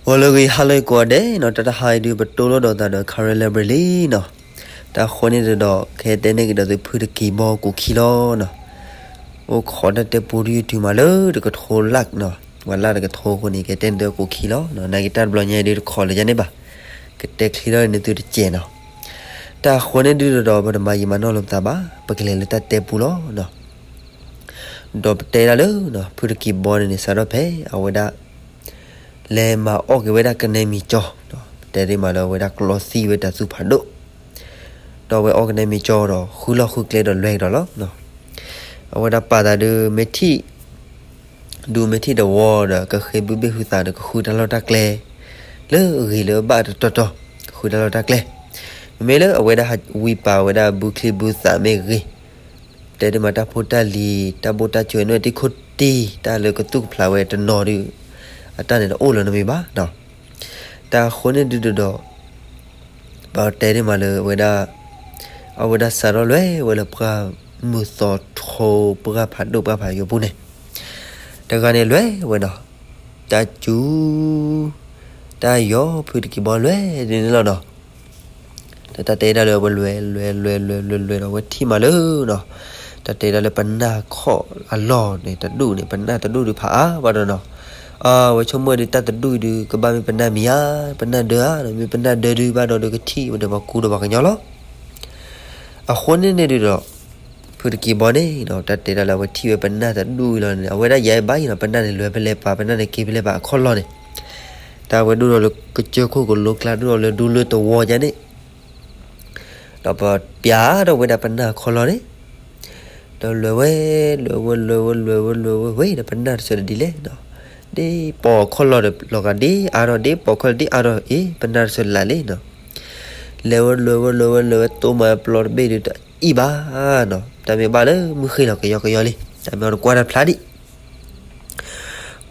ဂီၤလၢအဂ့ၤ ဟါလၢအဂ့ၤကိးဂၤဒဲးနီၤ, တၢ်တဟါအံၤဒုး ပတိၢ်လိာ်ဒီးသးဒီး Karen Library လံနီၤ. တၢ်အဃိန့ၣ်ဒီး ကဟဲတဲန့ၢ်ကဒီးသု ဖုတကံၤဘီကိးခံလီၤနီၤ. အိၣ်ခိးတၢ်တဲပူတယုၢ်တုၤမးလၢတကထိလၢ်နီၤ, ပှၤလၢ်တကထိအဃိန့ၣ် ကတဲန့ၢ်သုကိးခံလီၤနီၤ. နာ်က့တၢ်တဘျီညါအံၤဒုး တခိးလၢၤယါန့ၣ်ဘၣ်, ကတဲချ့ထီၣ်န့ၢ်သုတစဲးနီၤ. တၢ်အဃိန့ၣ်ဒုးဒီး ပတမၤယံာ်မၤနီၢ်လိာ်ပသးဘၣ်, ပကလဲၤလၢတၢ်တဲပူလီၤနီၤ. ဒီးပတဲဒၣ်လၢ ဖုတကံၤဘီန့ၣ်န့ၣ် စးထီၣ်ဖဲအဝဲဒၣ် လဲၤမၤအီၣ်က့ၤဝဲဒၣ်ကနဲမံၤကၠီ, ပတဲဒၣ်မးလၢအဝဲဒၣ်ကျီသံဝဲတၢ်သူၣ်ဖးဒိၣ်, ဒီးအဝဲအီၣ်ကနဲမံၤကၠီဒီး ဃုလီၢ်ဃုကျဲဒီးလွဲကဒီးလီၤ. အဝဲဒၣ်ပာ်သးဒုး မ့ၢ်ထံၣ် ဒူမ့ၢ်ထံၣ်တဝီဒီး ကဃ့ဘုဘ့ၣ်ဟုသးဒီး ကဃုတၢ်လီၢ်တၢ်ကျဲ လၢအဂ့ၤလၢအဘၣ်တတီၤတီၤ, ကဃုတၢ်လီၢ်တၢ်ကျဲ. မ့မ့ၢ်လၢအဝဲဒၣ်ဝံပာ်ဝဲဒၣ်ဘုချံဘုသးမ့ၢ်ဂ့ၤ, တဲဒၣ်မးတၢ်ဖိတၢ်လံၤ တၢ်ဘိၣ်တၢ်စၢၤ နွဲၣ်တံၢ်ခိၣ်တံၢ် တၢ်လၢကသူၣ်ကဖျးဝဲတနီၤဒုး အတၢ်န့ၣ်တအိၣ်လၢၤနီတမံၤဘၣ်နီၤ. တၢ်အဃိန့ၣ်ဒုးဒီး ပတဲဒၣ်မးလၢအဝဲဒၣ် အဝဲဒၣ်စးထီၣ်လွဲဝဲလၢပှၢ်မုၢ်သီထိ ပှၢ်ဖးဒိၣ်ပှၢ်ဖးယိာ်ပူၤန့ၣ်, တဂၤန့ၣ်လွဲဝဲနီၤ, တၢ်စူၤ တၢ်ယီၤ ဖုတကံၤဘီလွဲန့ၣ်န့ၣ်လီၤနီၤ. ဒီးတၢ်တဲဒၣ်လၢအဝဲလွဲလွဲလွဲလွဲလွဲလွဲဒီး အဝဲထံၣ်မးလၢနီၤ, တၢ်တဲဒၣ်လၢပနၢ်ခီၣ်အလီၢ်န့ၣ် တဒူၣ်န့ၣ် ပနၢ်တဒူၣ်ဒုးဖးအါဘၣ်ဒီးနီၤ. အဝဲဆိကမိၣ်ဒုးတၢ်တဒူၣ်အံၤဒုး ကဘၣ်မ့ၢ်ပနၢ်မံၤဧါ, ပနၢ်ဒၢဧါ, မ့ၢ်ပနၢ်ဒၢဒုးဘၣ်ဒီး ဒုးကထံၣ်ဝဲဒီးပှၤကူဒီးပှၤကညီလီၤ. အဃိန့ၣ်န့ၣ်ဒုးဒီး ဖုတကံၤဘီန့ၣ်နီၤ တၢ်တဲဒၣ်လၢအဝဲထံၣ်ဝဲပနၢ်တဒူၣ်အံၤလီၤန့ၣ် အဝဲဒၣ်ယါဘၣ်အံၤနီၤ, ပနၢ်န့ၣ်လွဲဖဲလဲၣ်ပၤ ပနၢ်န့ၣ်က့ၤဖဲလဲၣ်ပၤအခီၣ်လီၢ်န့ၣ်, တၢ်ဝဲဒိၣ်ဒီးလၢကစၢၢ်ခိၣ်ကလိကျါ ဒိၣ်ဒီးလၢဒူလၢတဝီယါန့ၣ် ဒီးပပျးဒီးဝဲဒၣ်ပနၢ်အခီၣ်လီၢ်န့ၣ်, ဒီးလွဲဝဲ လွဲဝဲ လွဲဝဲ လွဲဝဲ လွဲဝဲ ဝဲဒီးပနၢ်တဆၢတဒ်လဲၣ်နီၤ, ဒ်ပိာ်ခီၣ်လီၢ်ဒီးလီၤဂာ်ဒ်အါထီၣ် ဒ်ပိာ်ခီၣ်လီၢ်ဒ်အါထီၣ် အ့ ပနၢ်တဆၢတလးလဲၣ်နီၤ. လဲၤဝဲ လွဲဝဲ လွဲဝဲ လွဲဝဲ တိၢ်မးပျီတဘ့ၣ်ဒုးတအံၣ်ဘၣ်နီၤ, တၢ်မ့ၢ်ဘၣ်လၢမုၢ်ဃ့ၢ်လီၤကယီကယီလံ, တၢ်မ့ၢ်အီၤတကွၢ်တၢ်ဖျါဒံး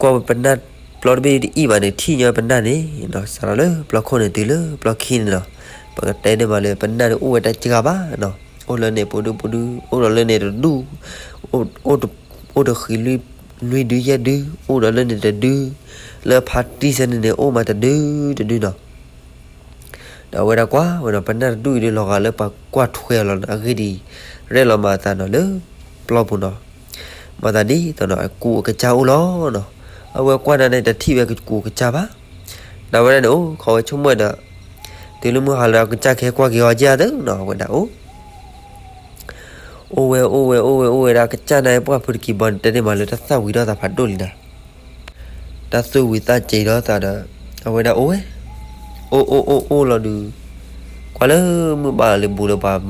ကွၢ်ဝဲပနၢ်ပျီတဘ့ၣ်တအံၣ်ဘၣ်န့ၣ် ထံၣ်ညီပနၢ်န့ၣ်နီၤ, စးထီၣ်လၢပျီခိၣ်န့ၣ်တုၤလၢပျီခံန့ၣ်နီၤ, ပကတဲန့ၢ်မးလၢပနၢ်ဒုးအိၣ်ဝဲတစှၤဘၣ်နီၤ, အိၣ်လၢန့ၣ်ပူၤဒုပူၤဒု အိၣ်ဒီးလၢန့ၣ်တဒူၣ်, အိၣ်တဃံလွံၢ်ဒုယဲၢ်ဒု, အိၣ်ဒီးလၢန့ၣ်တဒု, လၢဖါတံၢ်ဆၢန့ၣ်န့ၣ် အိၣ်မးတဒုတဒုနီၤ. ဒီးအဝဲဒၣ်ကွၢ်ဝဲနီၤ ပနၢ်တဒူၣ်အံၤဒုးလီၤဂာ်လၢပှၤကွၢ်ထွဲအီၤလီၤနီၤ, အဂ့ၢ်ဒ်အံၤ ရဲၣ်လီၤမၤအသးနီၤလၢပျီပူၤနီၤ, မၤသးဒ်သိးနီၤ အကူအကစၢ်အိၣ်လီၤနီၤ, အဝဲကွၢ်နၤန့ၣ် တထံၣ်ဝဲကကူကစၢ်ဘၣ်, ဒီးအဝဲဒၣ်န့ၣ် အိၣ်ခိးဝဲဆိကမိၣ်ဒီး တုၤလၢမုၢ်ဟါလီၤအကစၢ်ကဟဲကွၢ်က့ၤအီၤကဲသ့နီၤ, အဝဲဒၣ်အိၣ် အိၣ်ဝဲ အိၣ်ဝဲ အိၣ်ဝဲဒၣ်ကစၢ်န့ၣ် ပှၢ်ဖုတကံၤဘီန့ၣ် တဲန့ၢ်မးလၢတၢ်သၣ်ဝံၤဒီးသးဖးဒိၣ်လံနီၤ, တၢ်သူၣ်ဝံၤသးစဲၤဒီးသးဒီး အဝဲဒၣ်အိၣ်ဝဲ, အိၣ်အိၣ်အိၣ်အိၣ်လီၤဒုး ကွၢ်လၢမုၢ်ဘၣ်လၢဘူးလၢပှၤ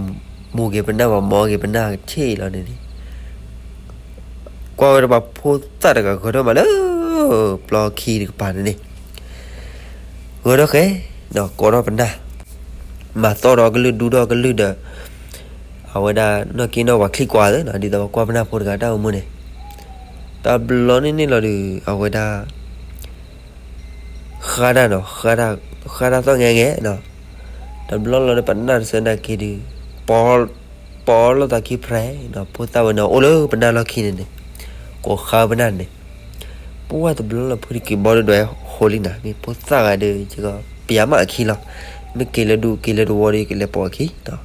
မူၤက့ၤပနၢ် ပှၤမီက့ၤပနၢ်ဆ့ၣ်လီၤန့ၣ်န့ၣ်, ကွၢ်ဝဲဒီးပှၤဖိသၣ်တဂၤဂဲၤထီၣ်မးလၢ ပျီခံတကပၤန့ၣ်န့ၣ်, ဂဲၤထီၣ်ဃဲ ဒီးကိးထီၣ်ပနၢ်, မၤသီၣ်ဒီးကလုၢ်ဒူထီၣ်ကလုၢ်ဒီး အဝဲဒၣ်နီၢ်က့နီၢ်ပှၤချံကွၢ်သ့နီၤ, ဒ်သိးပှၤကွၢ်ပနၢ်ဖိတဂၤတၢ်အိၣ်မူန့ၣ်, တဘျီန့ၣ်န့ၣ်လီၤဒုး အဝဲဒၣ် ဃါတၢ်နီၤ, ဃါတၢ်သီၣ်ငဲၤငဲၤနီၤ, တဘျီလီၤဒီးပနၢ်တဆၢနာ်က့ဒုး ပီ ပီလိာ်သးခံဖျဲးနီၤ, ဖိသၣ်ဝဲန့ၣ်အိၣ်လၢပနၢ်လီၢ်ခံန့ၣ်န့ၣ်, ကိးဃါပနၢ်န့ၣ်, ပှၢ်တဘျီလီၤဖုတကံၤဘီဒုးဒွဲၣ်ဟိလံနီၤ, မ့ၢ်ဖိသၣ်ဂၤဒုး ယကပျးမးအခံလီၤ, မ့ၢ်က့ၤလၢဒူက့ၤလၢတဝီဒီး ယကလဲၤပိာ်အခံနီၤ,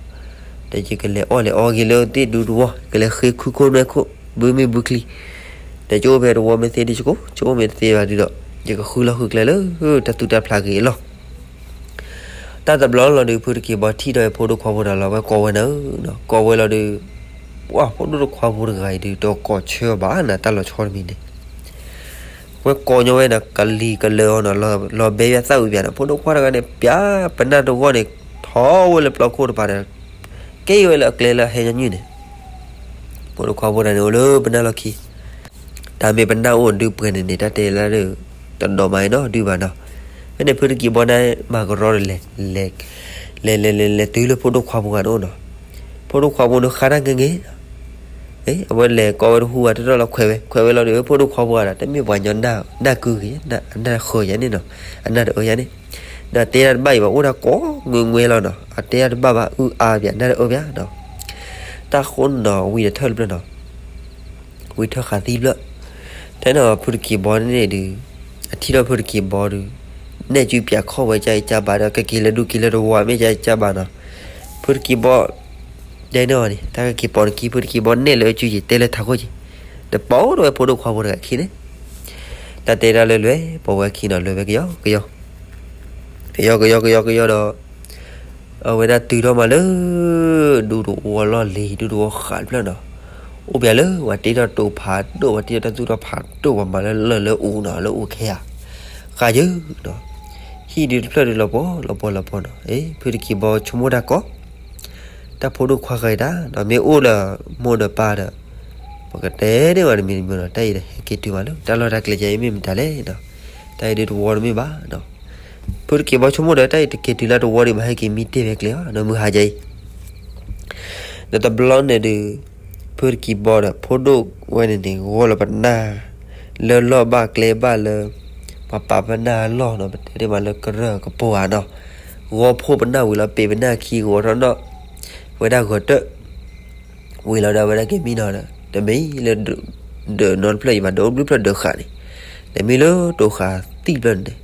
ဒီးယကလဲၤအီၣ်လဲၤအီက့ၤလၢသ့ၣ်ဒူတဝီ, ကလဲၤဃ့ခုခိၣ်နွဲၣ်ခိၣ် ဘုမ့ၢ်ဘုချံ ဒီးကအိၣ်ဖဲတဝီမ့ၢ်သ့ဒ်ယကိး, ကအိၣ်မ့ၢ်တသ့ဘၣ်ဒုးဒီး ယကဃုလီၢ်ဃုကျဲလၢ တၢ်သူတၢ်ဖျးဂ့ၤအလီၢ်, တၢ်တဘျီလီၤဒုး ဖုတကံၤဘီထံၣ်ဒီးဖိဒိၣ်ခွါဖိတဂၤလီၤ, ဝဲကိးဝဲနၤဧၢ, ကိးဝဲလီၤဒုး, ပှၢ်ဖိဒိၣ်ခွါဖိတဂၤအံၤဒုး တကိးဆၢဘၣ်နၤ တၢ်လီၤဆီတမံၤန့ၣ်, ဝဲကိးညီဝဲနၤ ကလံၤကလၢာ်အီၤနီၤ, လီၤဘဲယွၤသၣ်ဝံၤပၠးနီၤ, ဖိဒိၣ်ခွါတဂၤန့ၣ် ပၠးပနၢ်တဂီၢ်န့ၣ် ထီၣ်ဝဲလၢပျီခိၣ်တပၤဒီး ကဲဝဲလၢအကျဲလၢအဟဲညီနုၢ်န့ၣ်, ဖိဒိၣ်ခွါဖိတဂၤန့ၣ် အိၣ်လၢပနၢ်လီၢ်ခံ တၢ်မ့ၢ်ပနၢ်အိၣ်ဒုးပှဲၤန့ၣ်န့ၣ် တၢ်တဲလၢ တဒိးမးအံၤနီၤ ဒုးဘၣ်နီၤ, ဖဲန့ၣ်ဖုတကံၤဘီန့ၣ် မၤကရီဒီးလဲၤ လဲၤ လဲၤလဲၤလဲၤလဲၤတုၤလၢဖိဒိၣ်ခွါဖိဂၤန့ၣ်အိၣ်နီၤ, ဖိဒိၣ်ခွါဖိန့ၣ်ဃါတၢ်ငဲၤငဲၤ, အဝဲလဲၤကိးဝဲတဟူဘၣ်တထီၣ်လီၤခွဲးဝဲ ခွဲးဝဲလီၤဒီး ဖိဒိၣ်ခွါဖိဂၤဒီး တမ့ၢ်ပှၤကညီနၢ်ကုဂ့ၤ အနၢ်တဃၢၤယၤန့ၣ်နီၤ, အနၢ်တအၢယၤန့ၣ်, ဒီးတဲတၢ်တဘၣ်အံၤဘၣ် အိၣ်ဒၣ်ကိးငဲၤငဲၤလီၤနီၤ, အတဲတၢ်တဘၣ်ဘၣ် အုၣ်အါပၠး အနၢ်တအၢပၠးနီၤ, တၢ်ဃိန့ၣ်နီၤ ဝံၤဒီးထၢၣ်တဖျၢၣ်နီၤ ဝံၤထၢၣ်ဃးသံဖျၢၣ်, ထဲနီၤဖုတကံၤဘီန့ၣ်ဒုး အထံၣ်ထီၣ်ဖုတကံၤဘီဒုး, နဲၣ်စုပၠးခီၣ်ဝဲကၢ်အံၤကၢ်ဘၣ်ဒီး ကက့ၤလၢဒူက့ၤလၢတဝီမ့ၢ်ကၢ်အံၤကၢ်ဘၣ်နီၤ, ဖုတက့ၤဘီ တဲန့ၢ်အီၤန့ၣ် တၢ်ကက့ၤပိာ်နခံ ဖုတက့ၤဘီနဲၣ်လၢအစုက့ၤ တဲလၢထးခိၣ်က့ၤ, နပိာ်ထီၣ်ဝဲဖိဒိၣ်ခွါဖိတဂၤခံန့ၣ်, တၢ်တဲဒၣ်လၢလွဲၢ်ပိာ်ဝဲခံနီၤ လွဲၢ်ဝဲကယီကယီ ကယီကယီကယီကယီဒီး အဝဲဒၣ်တုၤထီၣ်မးလၢ ဒူသဝီလီၢ်လံၤ ဒူသဝီဃးတဖျၢၣ်နီၤ, အိၣ်ပၠးလၢပှၤတ့ထီၣ်တိာ်ဖးဒိၣ် ပှၤတ့ထီၣ်တၢ်သူၣ်ထီၣ်ဖးဒိၣ် ပှၤမၤလၢလၢၢ်လၢအူနီၤ လၢအူခဲဧါ, ဃးယုၢ်နီၤ, ဟံၣ်ဒုတဖျၢၣ်ဒုလီၤပှီၢ်လီၤပှီၢ်လီၤပှီၢ်နီၤ, အ့ ဖုတက့ၤဘီဆိကမိၣ်တၢ်ကီ တၢ်ဖိဒိၣ်ခွါဃဲၤတၢ်နီၤ မ့ၢ်အိၣ်လၢမိၢ်ဒီးပၢ်ဒီး ပကတဲန့ၢ်ဝဲတမံၤတမံၤနီၤ, တၢ်အံၤဒီးဟဲက့ၤတုၤမးလၢ တၢ်လီၢ်တၢ်ကျဲကဲအံၤမ့ၢ်မတၤလဲၣ်နီၤ, တၢ်အံၤဒုတဝီတမ့ၢ်ဘၣ်နီၤ, ဖုတက့ၤဘီဆိကမိၣ်ဒီး တၢ်အံၤတက့ၤတုၤလၢတဝီဒံးဘၣ် ဟဲက့ၤမံတ့ၢ်ဖဲကျဲဧါနီၤ မုၢ်ဟါကဲအံၤ ဒီးတဘျီန့ၣ်ဒုး ဖုတက့ၤဘီဒီး ဖိဒိၣ်ဝဲန့ၣ်န့ၣ် ဂီၢ်လီၤပနၢ် လၢလီၢ်ဘၣ်ကျဲဘၣ်လၢ ပှၤပာ်ပနၢ်အလီၢ်နီၤ ပတဲဒ်မးလၢကရၢၢ်ကပိာ်ဧါနီၤ, ဂီၢ်ဖိပနၢ်ဝံၤလီၤ ပ့ၤပနၢ်ခံဂီၤထီၣ်နီၤ, ဝဲဒၣ်ဂီၤတၢၢ် ဝံၤလီၤဒီး အဝဲဒၣ်က့ၤမံနီၤဒီး တမ့ၢ်လၢ ဒၢးနီတဖျၢၣ်အံၤဘၣ် ဒၢးအိၣ်ဘျုးဖျၢၣ်ဒၢးဃာ်န့ၣ်, တမ့ၢ်လၢတိၤဃာ်သံၣ်တဖျၢၣ်န့ၣ်,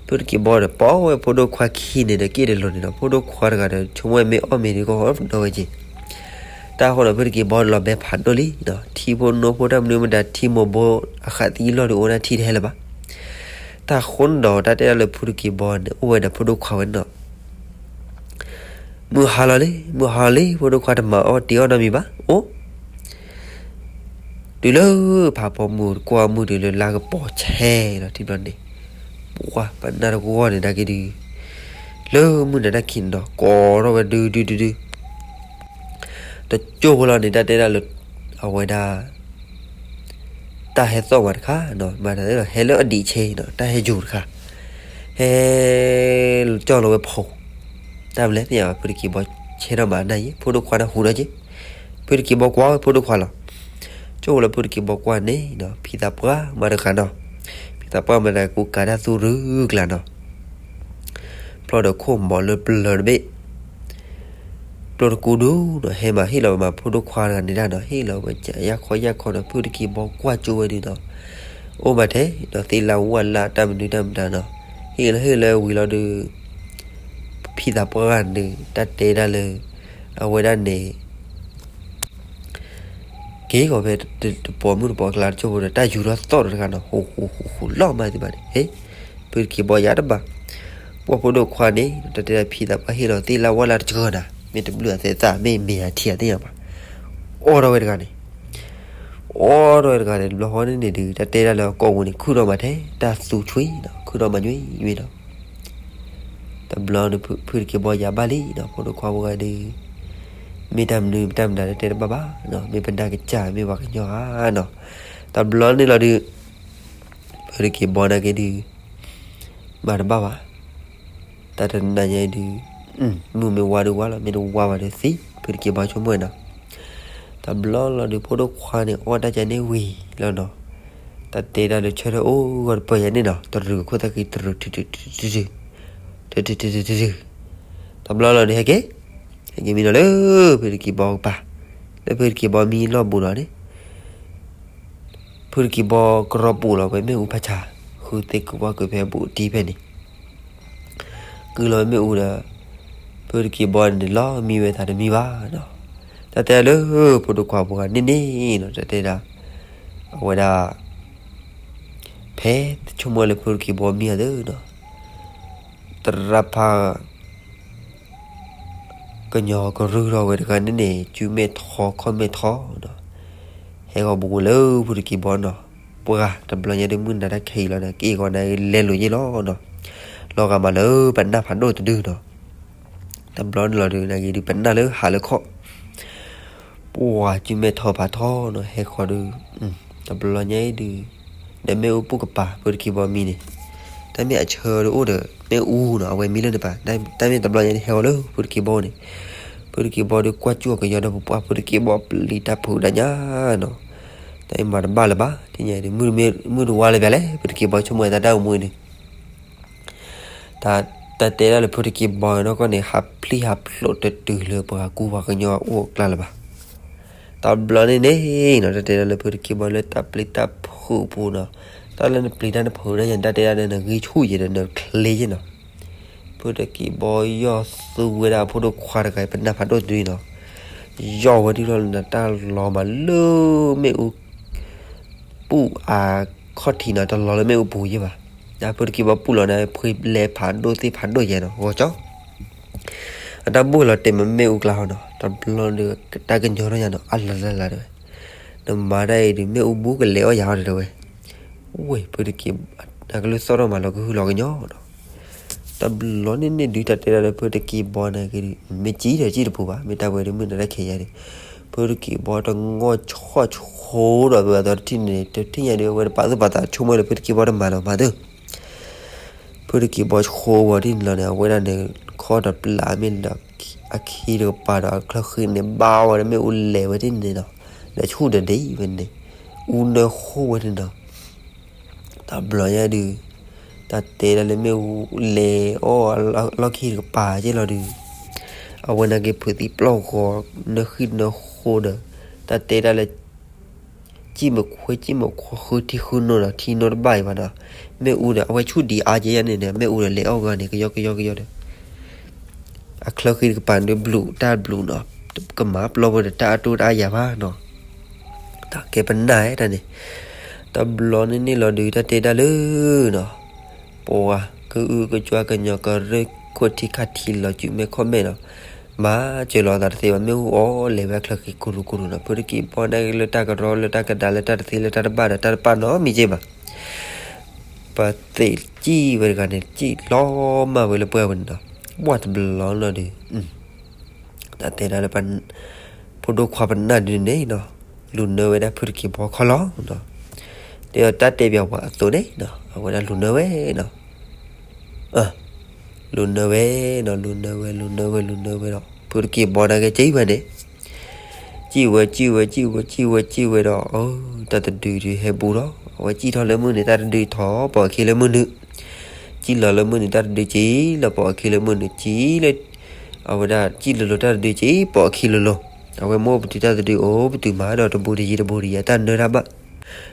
ဖုတက့ၤဘီဒီး ပိာ်ဝဲဖိဒိၣ်ခွါခံန့ၣ်ဒီး က့ၣ်တလိၤန့ၣ်ဒီး ဖိဒိၣ်ခွါတဂၤဒီး ဆိကမိၣ်ဝဲမ့ၢ်အီၣ်မ့ၤဒုးကီၢ်ဒီးဝဲက့ၤ, တၢ်ဃိဒီး ဖုတက့ၤဘီလီၤဘဲဖးဒိၣ်လံနီၤ, ထံဖိနိဖိတၢ်မနုၤမတၤ ထံမိၢ်ဘိအဃးသံလီၢ်ဒုးအိၣ်ဒၣ်ထံတဟဲလၢၤဘၣ်, တၢ်ဃိန့ၣ်ဒီး တၢ်တဲဒၣ်လၢဖုတက့ၤဘီန့ၣ် အိၣ်ဝဲဒီးဖိဒိၣ်ခွါဝဲနီၤ မုၢ်ဟါလီၤလံ မုၢ်ဟါလီၤလံ ဖိဒိၣ်ခွါတမၤအီၣ်တ့ၤအီၣ်နီတမံၤဘၣ် အိၣ် တုၤလၢဖးဖီမုၢ်တကွၢ်မုၢ်တုၤလၢလါကပီၤဆဲးလီၤ ထံဘျီန့ၣ်, ပှၤပနၢ်တဂီၢ်န့ၣ် နာ်က့ဒုး လၢမုၢ်နၤတၢ်ခံးန့ၣ်ဒီး ကိးထီၣ်ဝဲဒုဒုဒုဒု တကၠိဖိလီၤန့ၣ် တၢ်တဲဒၣ်လၢ အဝဲဒၣ် တၢ်ဟဲသီၣ်မးတခါနီၤ, မၤတၢ်သ့ဒီး ဟဲလၢအဒံးဆဲးနီၤ, တၢ်ဟဲယူၤတခါ, ဟဲ ကၠီၣ်လီၤဝဲဖီ, တၢ်မနုၤလဲၣ်သ့ၣ်ညါဘၣ် ဖုတက့ၤဘီဆဲးထီၣ်မးနၢ်ယံၤ ဖိဒိၣ်ခွါန့ၣ်ဟူးထီၣ်က့ၤ, ဖုတက့ၤဘီကွၢ်ဝဲဖိဒိၣ်ခွါလီၤ, ကၠိၣ်လၢဖုတက့ၤဘီကွၢ်န့ၣ်နီၤ ဖံသးပှၢ်မးတဂၤနီၤ, ဖံသးပှၢ်မးတဂၤကူကၤတၢ်သူရူကျါနီၤ ဖျီဒီးခိၣ်မီၤလၢပျၢၤတဘ့ၣ်, ကျိတကူဒုနီၤ ဟဲမးဟ့ၣ်လီၤဝဲမး ဖိဒိၣ်ခွါတဂၤန့ၣ်တၢ်နီၤ ဟ့ၣ်လီၤဝဲကယၢ်ခီယၢ်ခီဒီး ဖုတက့ၤဘီကွၢ်ကၠိဝဲဒုနီၤ, အိၣ်မးထဲဒီးသ့ၣ်လၢဝၣ်လၢတၢ်မနုၤတၢ်မတၤနီၤ, ဟ့ၣ်လီၤဟ့ၣ်လီၤဝံၤလီၤဒုး ဖံသးပှၢ်န့ၣ် တၢ်တဲဒၣ်လၢ အဝဲဒၣ်န့ၣ် က့ၤဂီၤဖဲ တပိာ်မုၣ်တပိာ်ကျါတကၠိဖိဒီး တၢ်ယူၤထီၣ်သီၣ်တဂၤနီၤ ဟူးဟူးဟူးဟူးလီၤမးသ့ၣ်တဖၣ်န့ၣ် ဟ့ၣ် ဖုတက့ၤဘီယၤတဘၣ်, ပှၤဖိဒိၣ်ခွါန့ၣ် တၢ်တဲဒၣ်ဖံသးပှၢ်ဟ့ၣ်လီၤသ့ၣ်လၢဝၣ်လၢတကၢၢ်နၤ မ့ၢ်တဘျုးအသဲသး မ့ၢ်မ့ၢ်အထံအသ့ၣ်ညါဘၣ်, အိးထီၣ်ဝဲတဂၤန့ၣ် အိးထီၣ်ဝဲတဂၤန့ၣ် တဘျီဃီန့ၣ်န့ၣ်ဒုး တၢ်တဲဒၣ်လၢအကိာ်ပူၤန့ၣ် ခုၣ်ထီၣ်မးထဲ တၢ်သူဆွံနီၤ ခုၣ်ထီၣ်မးညွံးညွံးနီၤ တဘျီန့ၣ် ဖုတက့ၤဘီယၤဘၣ်လံနီၤ ဖိဒိၣ်ခွါဖိဂၤဒုး မ့ၢ်တၢ်မနုၤမ့ၢ်တၢ်မတၤတတဲတဘၣ်ဘၣ်နီၤ မ့ၢ်ပနၢ်ကစၢ် မ့ၢ်ပှၤကညီဧါနီၤ တဘျီန့ၣ်လီၤဒုး ဖုတက့ၤဘီနာ်က့ဒုး မၤတဘၣ်ဘၣ် တၢ်တနၤညါအံၤဒုး မုၢ်မ့ၢ်ဝါဒုးဝါလီၤ မ့ၢ်တဝါဘၣ်ဒီးသံ ဖုတက့ၤဘီဆိကမိၣ်နီၤ တဘျီလီၤဒုး ဖိဒိၣ်ခွါန့ၣ် အီၣ်တၢ်ကန့ၣ်ဝံၤလီၤနီၤ တၢ်တဲဒၣ်လၢဆၢထၢၣ်အိၣ်ဂီၢ်တပၢၢ်ယၤန့ၣ်နီၤ တရူးခိၣ်သၣ်ခံတရူး ထုထုထုထုထု တဘျီလီၤဒုး ဟဲက့ၤ ဟဲက့ၤမံနီၤလၢ ဖုတက့ၤဘီကပၤ လၢဖုတက့ၤဘီမံလီၢ်ဘူးလီၤန့ၣ် ဖုတက့ၤဘီကရီပူၤလီၤဝဲမ့ၣ်အူဖးဆါ ဃုသ့ၣ်ကုၢ်ဝါကုၢ်ဖဲဘူးတံၢ်ဖဲန့ၣ် ကုၢ်လီၤဝဲမ့ၣ်အူဒီး ဖုတက့ၤဘီန့ၣ် လီၤမံဝဲသးတမံဘၣ်နီၤ တၢ်တဲလၢ ဖိဒိၣ်ခွါဖိဂၤန့ၣ်န့ၣ်နီၤ တၢ်တဲဒၣ် အဝဲဒၣ် ဖဲတဆိကမိၣ်လၢဖုတက့ၤဘီမံအသိးနီၤ သရၣ်ဖး ကညီကရူၢ်ထီၣ်ဝဲတဂၤန့ၣ်န့ၣ် စုမဲာ်ထီခီၣ်မဲာ်ထီနီၤ ဟဲဂီၤဘူးလၢဖုတက့ၤဘီနီၤ ပှၤတဘျီညါဒုးမုၢ်နၤတၢ်ခဲအံၤလီၤဒီး က့ၢ်ဂီၤနၤလဲၤလိာ်ယ့ၣ်လီၤနီၤ လီၤဂာ်မးလၢပနၢ်ဖးဒိၣ်တဒုနီၤ တဘျီန့ၣ်လီၤဒုး နာ်က့ဒုးပနၢ်လၢဟးလၢခီၣ် ပှၤစုမဲာ်ထီဖးထီနီၤ ဟဲဃီၤဒုး တဘျီညါအံၤဒုး ဒီးမ့ၣ်အူပူၤကပၤ ဖုတက့ၤဘီမံန့ၣ် တၢ်မ့ၢ်အဆၢဒုးအိၣ်ဒီး မ့ၣ်အူနီၤ အဝဲမံလၢန့ၣ်ပၤ တၢ်မ့ၢ်တဘျီညါဒုးဟဲဃီၤလၢ ဖုတက့ၤဘီန့ၣ် ဖုတက့ၤဘီဒုးကွၢ်ကၠူၣ်အကယီဒီးပပှၢ် ဖုတက့ၤဘီပျံၤတၢ်ဖုးဒၣ်ညါနီၤ တၢ်အံၤမၤတဘၣ်လၢၤဘၣ် ထံၣ်ညါဒုး မုၢ်တဝါလၢၤဘၣ်လဲၣ် ဖုတက့ၤဘီဆိကမိၣ်ဝဲတၢ်တၢ်အိၣ်မူအံၤဒုး တၢ်တဲဒၣ်လၢဖုတက့ၤဘီနီၢ်ကီၢ်န့ၣ် ဟးပျံၤဟးဖျိးတတုၤလၢပှၤကူပှၤကညီအအိၣ်အကျါလၢၤဘၣ်. တဘျီန့ၣ်န့ၣ်နီၤ တၢ်တဲဒၣ်လၢဖုတက့ၤဘီလၢတၢ်ပျံၤတၢ်ဖုးပူၤနီၤ တၢ်လၢနပျံၤတၢ်နဖုးတၢ်ယဲၢ် တၢ်တဲဒၣ်ဒီး နဂံၢ်ဆူၣ်ယဲၢ်ဒီး နချ့ယဲၢ်နီၤ. ဖုတက့ၢ်ဘီယီၢ်သူဝဲဒၣ်အဖိဒိၣ်ခွါတဂၤအံၤ ပနၢ်ဖးဒိၣ်တဒုနီၤ, ယီၢ်ဝဲဒၣ်လီၤနတၢ်လီၤမးလၢမ့ၣ်အူ ပူၤအခီၣ်ထံးနီၤ, တလီၤလၢမ့ၣ်အူပူၤယဲၢ်ဘၣ်. ဖုတက့ၢ်ဘီပူၤလီၤန့ၣ် ဖှ့လဲၤဖးဒိၣ်သ့ၣ်ဖးဒိၣ်ယဲၢ်နီၤ, ဂီၤကၠီ အတၢ်ဘူၣ်လီၤတဲာ်မ့ၢ်မ့ၣ်အူကျါဟီနီၤ, တဘျီဒီး တၢ်ကညီထီၣ်ညါနီၤ, အလၤလၤလၤတဲဝဲ, နမၤတၢ်အံၤဒီး မ့ၣ်အူဘူကလဲၤအီၣ်ယၤအီၤဒီးတဲဝဲ, ဝ့ၢ် ဖုတက့ၢ် နကလုၢ်သီၣ်ထီၣ်မးလီၤကဟုလီၤကညီနီၤ. တဘျီန့ၣ်န့ၣ်ဒုး တၢ်တဲဒၣ်လၢဖုတက့ၢ်ဘီန့ၣ်က့ၤဒီး မ့ၢ်ကံၣ်ဒီးကံၣ်တပူၤဘၣ်, မ့ၢ်တၢ်ဝဲဒုးမုၢ်နၤတၢ်ခံးယါဒီး, ဖုတက့ၢ်ဘီတငီၢ်ဆီၣ်ဆိဒီး ဝဲအသီတထံၣ်န့ၣ် တထံၣ်ညါဒီး အဝဲတပာ်သူၣ်ပာ်သးဆိကမိၣ်လၢဖုတက့ၢ်ဘီတမၤလီၤမၤသ့ ဖုတက့ၢ်ဘီဆိဝဲဒၣ်န့ၣ်လီၤန့ၣ် အဝဲဒၣ်န့ၣ် ခီၣ်ဒီးပျၢ်မ့ၢ်လီၤ အခံတကပၤဒီးအချၢဃံန့ၣ် ဘၣ်ဝဲဒီးမ့ၣ်အူလဲၤဝဲဒၣ်န့ၣ်နီၤ, ဒီးဆူၣ်ဒီးဒံးဝဲန့ၣ်, အူနၢဃိဝဲန့ၣ်နီၤ. တဘျီညါဒုး တၢ်တဲဒၣ်လၢမ့ၣ်အူလဲၤအီၣ်အလီၢ်ခံတကပၤက့ၢ်လီၤဒုး, အဝဲန့ၣ်က့ၤဖုးသံပျီၢ်ဂီၤ နၢဃံနၢဃိဒီး တၢ်တဲဒၣ်လၢ ကံၣ်မုၣ်ခွ့ကံၣ်မုၣ်ခွါ ဃုထံဃုနိဒီး ထံနိတဘၣ်အံၤဘၣ်နီၤ, မ့ၣ်အူဒီး အဝဲဆူၣ်ဒံးအါက့ၢ်ယါန့ၣ်န့ၣ် မ့ၣ်အူဒီးလဲၤအီၣ်ဂီၤန့ၣ် ကယီကယီကယီဒီး အချၢဃံတကပၤန့ၣ် ဘျုးတၢ်ဘျုးနီၤ, ကမၤပျီဝဲဒီးတၢ်အတိၢ်တၢ်အါယၤဘၣ်နီၤ. တၢ်ကဲပနၢ်တၢ်န့ၣ်, တဘျီန့ၣ်န့ၣ်လီၤဒုး တၢ်တဲဒၣ်လၢနီၤ, ပှၤကအုကကွၢ်ကညီကရၢခိၣ်ထံခါထံလီၤစုမဲာ်ခီၣ်မဲာ်နီၤ, မၤစၢၤလီၤအသးတသ့ဘၣ်, မ့ၣ်အူအီၣ်လဲၤဝဲအချၢဃံကူၤရူၤကူၤရူၤနီၤ, ဖုတက့ၢ်ဘီန့ၣ်က့ၤလၢတၢ်ကရီလၢတၢ်ကဒါလၢတၢ်တသ့လၢတၢ်တဘၣ်ဒီးတၢ်တပာ်နီတမံၤက့ၢ်ဘၣ်. ပှၤသ့ၣ်ကံၣ်ဝဲတဂၤန့ၣ် ကံၣ်လီၤမၢ်ဝဲလၢပှၢ်ပူၤန့ၣ်နီၤ, ပှၢ်တဘျီလီၤဒုး တၢ်တဲဒၣ်လၢ ဖိဒိၣ်ခွါပနၢ်ဒုးန့ၣ်နီၤ, လူၤနၢဝဲဒၣ်ဖုတက့ၢ်ဘီခီလီၤနီၤ, ဒီးတၢ်တဲပၠးပှၤအသိးန့ၣ်နီၤ, အဝဲဒၣ်လူၤနၢဝဲနီၤ, လူၤနၢဝဲနီၤ, လူၤနၢဝဲ လူၤနၢဝဲ လူၤနၢဝဲဒီး ဖုတက့ၢ်ဘီန့ၣ်က့ၤကံၣ်ဝဲန့ၣ်, ကံၣ်ဝဲ ကံၣ်ဝဲ ကံၣ်ဝဲ ကံၣ်ဝဲ ကံၣ်ဝဲဒီး တၢ်တဒုဒုးဟဲဘူးဒီး အဝဲကံၣ်ထီၣ်လၢမုၢ်နုာ် တၢ်တဒုထီၣ်ပိာ်အခံလၢမုၢ်နုာ်, ကံၣ်လီၤလၢမုၢ်နုာ် တၢ်တဒုက့ၤလီၤပိာ်အခံလၢမုၢ်နုာ် ကံၣ်လၢ အဝဲဒၣ်ကံၣ်လိၤလိၤ တၢ်တဒုက့ၤပိာ်အခံလိၤလိၤ, အဝဲမ့ၢ်အိၣ်ပတုာ်တၢ်တဒုအိၣ်ပတုာ်မးဒီးတဘူးတယံၤတဘူးတယံၤ တၢ်နၢတၢ်ဘၣ်.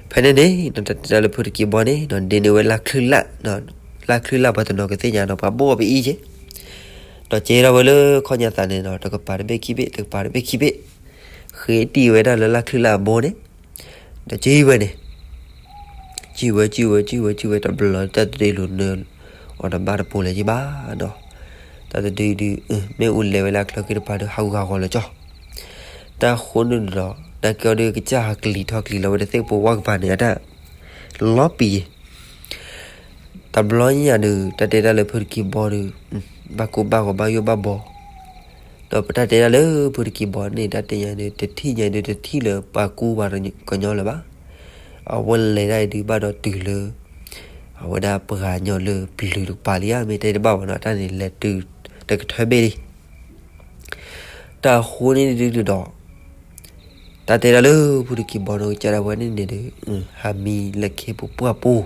ဖဲန့ၣ်န့ၣ် တၢ်တဲဒၣ်လၢဖုတက့ၢ်ဘီန့ၣ်နီၤ ဒ့န့ၢ်ဝဲလၢချံလၢ်, လၢချံလၢ်ပှၤတနီၤကသ့ၣ်ညါနီၤ ပှၤဘိၣ်အီၤပအံၤက့ၢ်, ဒီးကဲထီၣ်ဝဲလၢခီၣ်ညါသးန့ၣ်နီၤ တကပၤတဘ့ၣ်ခံဘ့ၣ် တကပၤတဘ့ၣ်ခံဘ့ၣ်, ဃ့တံၢ်ဝဲဒၣ်လၢလၢချံလၢ်အဘိန့ၣ်, ဒီးကံၣ်ဝဲန့ၣ် ကံၣ်ဝဲ ကံၣ်ဝဲ ကံၣ်ဝဲ ကံၣ်ဝဲ တဘျီတၢ်တဒုလူၤနၢအီၤတဘၣ်တပိၤလၢၤက့ၤဘၣ်နီၤ, တၢ်တဒုဒုး မ့ၣ်အူလဲၤဝဲလၢအချၢဃံတကပၤဒီး ဟးဂူာ်ဟးဂီၤလၢၤကၠီ, တၢ်ဃိန့ၣ်ဒီး နာ်က့အီၤဒီးကစၢ်ဟးကလံၤထီၣ်ကလံၤလီၤဝဲတသ့ၣ်ပိာ်ဝၢ်ကပၤန့ၣ် အတၢ်လီၤပံာ် တဘျီညါဒုး တၢ်တဲဒၣ်လၢဖုတက့ၢ်ဘီဒီး ဘၣ်ကိၢ်ဘၣ်ဂီၤဘၣ်ယိၣ်ဘၣ်ဘီ, ဒီးပတၢ်တဲဒၣ်လၢဖုတက့ၢ်ဘီန့ၣ် တၢ်တဲညါန့ၣ် တထံၣ်ညါဒုး တထံၣ်လၢပှၤကူပှၤကညီလၢၤဘၣ်, အဝဲလဲၤဒၣ်အံၤဒုးဘၣ်ဒီးတုၤလၢ အဝဲဒၣ်ပှၤကညီလၢပျုၤတကပၤလံဧါ မ့ၢ်တဲတဘၣ်ဘၣ်နီၤ တၢ်န့ၣ်လဲၤတုၤတကထၢဘ့ၣ်လံ တၢ်ဃိန့ၣ်ဒုးဒီး တၢ်တဲဒၣ်လၢဖုတက့ၢ်ဘီနီၢ်ကစၢ်ဒၣ်ဝဲန့ၣ်န့ၣ်ဒီး ဟးမံလၢခ့ပူၤပှၢ်ပူၤ,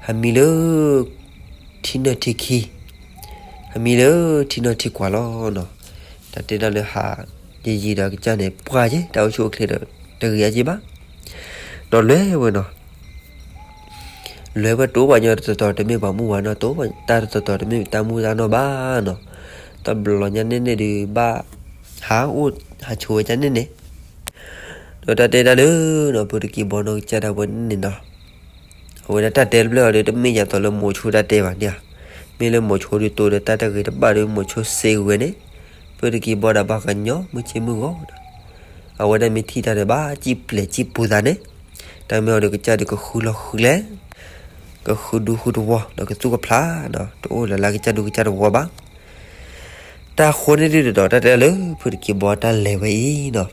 ဟးမံလၢ ထံနီၢ်ထံခံ, ဟးမံလၢထံနီၢ်ထံကွၢ်လီၤနီၤ, တၢ်တဲဒၣ်လၢဟး ယံာ်ယံာ်ဒီးကစၢ်န့ၣ် ပှၢ်က့ၤ တၢ်အိၣ်ဆူၣ်အိၣ်ချ့ဒီး တဂ့ၤအါက့ဘၣ်, ဒီးလဲၤဝဲနီၤ လဲၤဝဲတိပှၤကညီတတီၤတမ့ၢ်ပှၤမူပှၤနီၢ် တိတၢ်တတီၤတမ့ၢ်တၢ်မူတၢ်နီၢ်ဘၣ်နီၤ, တဘျီညါန့ၣ်န့ၣ်ဒုးဘၣ် ဟးအိၣ်ဟးဆိးဝဲကန့ၣ်န့ၣ်, ဒီးတၢ်တဲဒၣ်လၢနီၤ ဖုတက့ၢ်ဘီနီၢ်ကစၢ်ဒၣ်ဝဲန့ၣ်နီၤ, အဝဲဒၣ်တၢ်တဲတဖျၢၣ်အီၤဒီး တမ့ၢ်ယၤသိးလၢမိၤဆိတၢ်တဲဘၣ်န့ၣ်ဧါ, မ့ၢ်လၢမိၤဆိဒုးတိဒီးတၢ်တဂ့ၤတဘၣ်ဒီး မိၤဆိစ့ဝဲန့ၣ်, ဖုတက့ၢ်ဘီဒၣ်ဘၣ်ကညီမုၢ်ဆ့ၣ်မုၢ်ဂီၤ အဝဲဒၣ်မ့ၢ်ထံၣ်တၢ်ဒီးဘၣ်စံၣ်ပျဲၤစံၣ်ပူၤသးန့ၣ်, တၢ်မ့ၢ်အီၤဒီးကစၢ်ဒုးကဃုလီၤဃုလဲၣ်, ကဃုဒူဃုတဝီ ဒီးကသူၣ်ကဖျး, တအိၣ်လၢ်လၢ်ကစၢ်ဒုးကစၢ်တဝီဘၣ်, တၢ်ဃိန့ၣ်ဒုးဒီး တၢ်တဲလၢဖုတက့ၢ်ဘီတၢ်လဲၤဝဲအံၤနီၤ,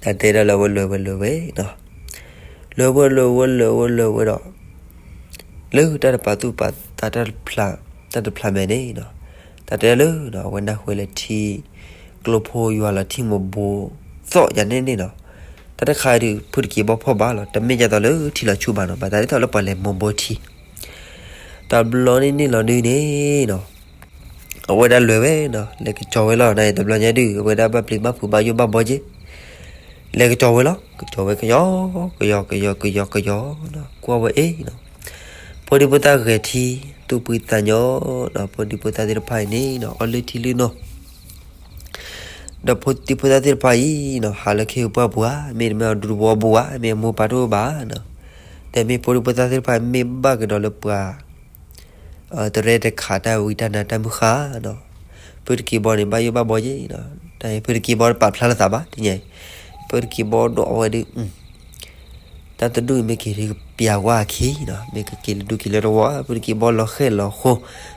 တၢ်တဲဒၣ်လၢအဝဲလဲၤဝဲလဲၤဝဲနီၤ, လဲၤဝဲလဲၤဝဲလဲၤဝဲလဲၤဝဲဒီး လၢတၢ်တပာ်သူၣ်ပာ်သး တၢ်တဖျးမဲာ်န့ၣ်နီၤ, တၢ်တဲလၢ အဝဲနၢ်ဟူလၢထံ ကျိဖိယွၤလီၤထံမိၢ်ဘိသီၣ်ယၤန့ၣ်န့ၣ်နီၤ, တၢ်တခါအံၤဒုး ဖုတက့ၢ်ဘီဖီၣ်ဘၣ်လီၤ တမ့ၢ်ဒ်သိးလၢထံလီၤဆူၣ်ဘၣ်နီၤ ဘၣ်သးဒ်သိးလၢပှၤလဲၤမိၢ်ဘိထံ တဘျီန့ၣ်န့ၣ်လီၤဒုးန့ၣ်နီၤ, အဝဲဒၣ်လဲၤဝဲနီၤ လဲၤကစီၤဝဲလီၤ နတဘျီညါဒုး အဝဲဒၣ်ဘၣ်ပျံၤဘၣ်ဖုးဘၣ်ယိၣ်ဘၣ်ဘီက့ၤ, လဲၤကစီၤဝဲလီၤ. ကစီၤဝဲကယီ ကယီ ကယီ ကယီ ကယီနီၤ, ကွၢ်ဝဲအ့ၣ်နီၤ, ဖိဒံဖိသၣ်ဂဲၤထံ သူၣ်ဖှံသးညီနီၤ, ဖိဒံဖိသၣ်သ့ၣ်တဖၣ်အံၤန့ၣ်နီၤ အီၣ်လုၢ်ထံလုၢ်နိ ဒီးဖိဒံဖိသၣ်သ့ၣ်တဖၣ်အံၤနီၤ ဟးလၢခ့ပှၢ်ပူၤဧါ, မ့တမ့ၢ်အဒူတဝီပူၤဧါ, မ့ၢ်အမိၢ်ပၢ်တအိၣ်ဘၣ်နီၤ, ဒီးမ့ၢ်ဖိဒံဖိသၣ်သ့ၣ်တဖၣ်မ့ၢ်ဘၣ်ကဒီးလၢပှၤ တရဲတခးတၢ်ဝံတၢ်နါတၢ်မုၢ်ဃၢ်နီၤ, ဖုတက့ၤဘီန့ၣ် ဘၣ်ယိၣ်ဘၣ်ဘီယ့ၣ်နီၤ, တၢ်ဖုတက့ၤဘီတပာ်ဖျါလီၤသးဘၣ် တညါအံၤ, ဖုတက့ၤဘီဒိးအဝဲဒုး တၢ်တဒူၣ်အံၤမ့ၢ်က့ၤဒုးကပျးဝါအခံနီၤ, မ့ၢ်ကက့ၤလၢဒူက့ၤလၢတဝီ ဖုတက့ၤဘီလီၤဃဲၣ်လီၤဃိ,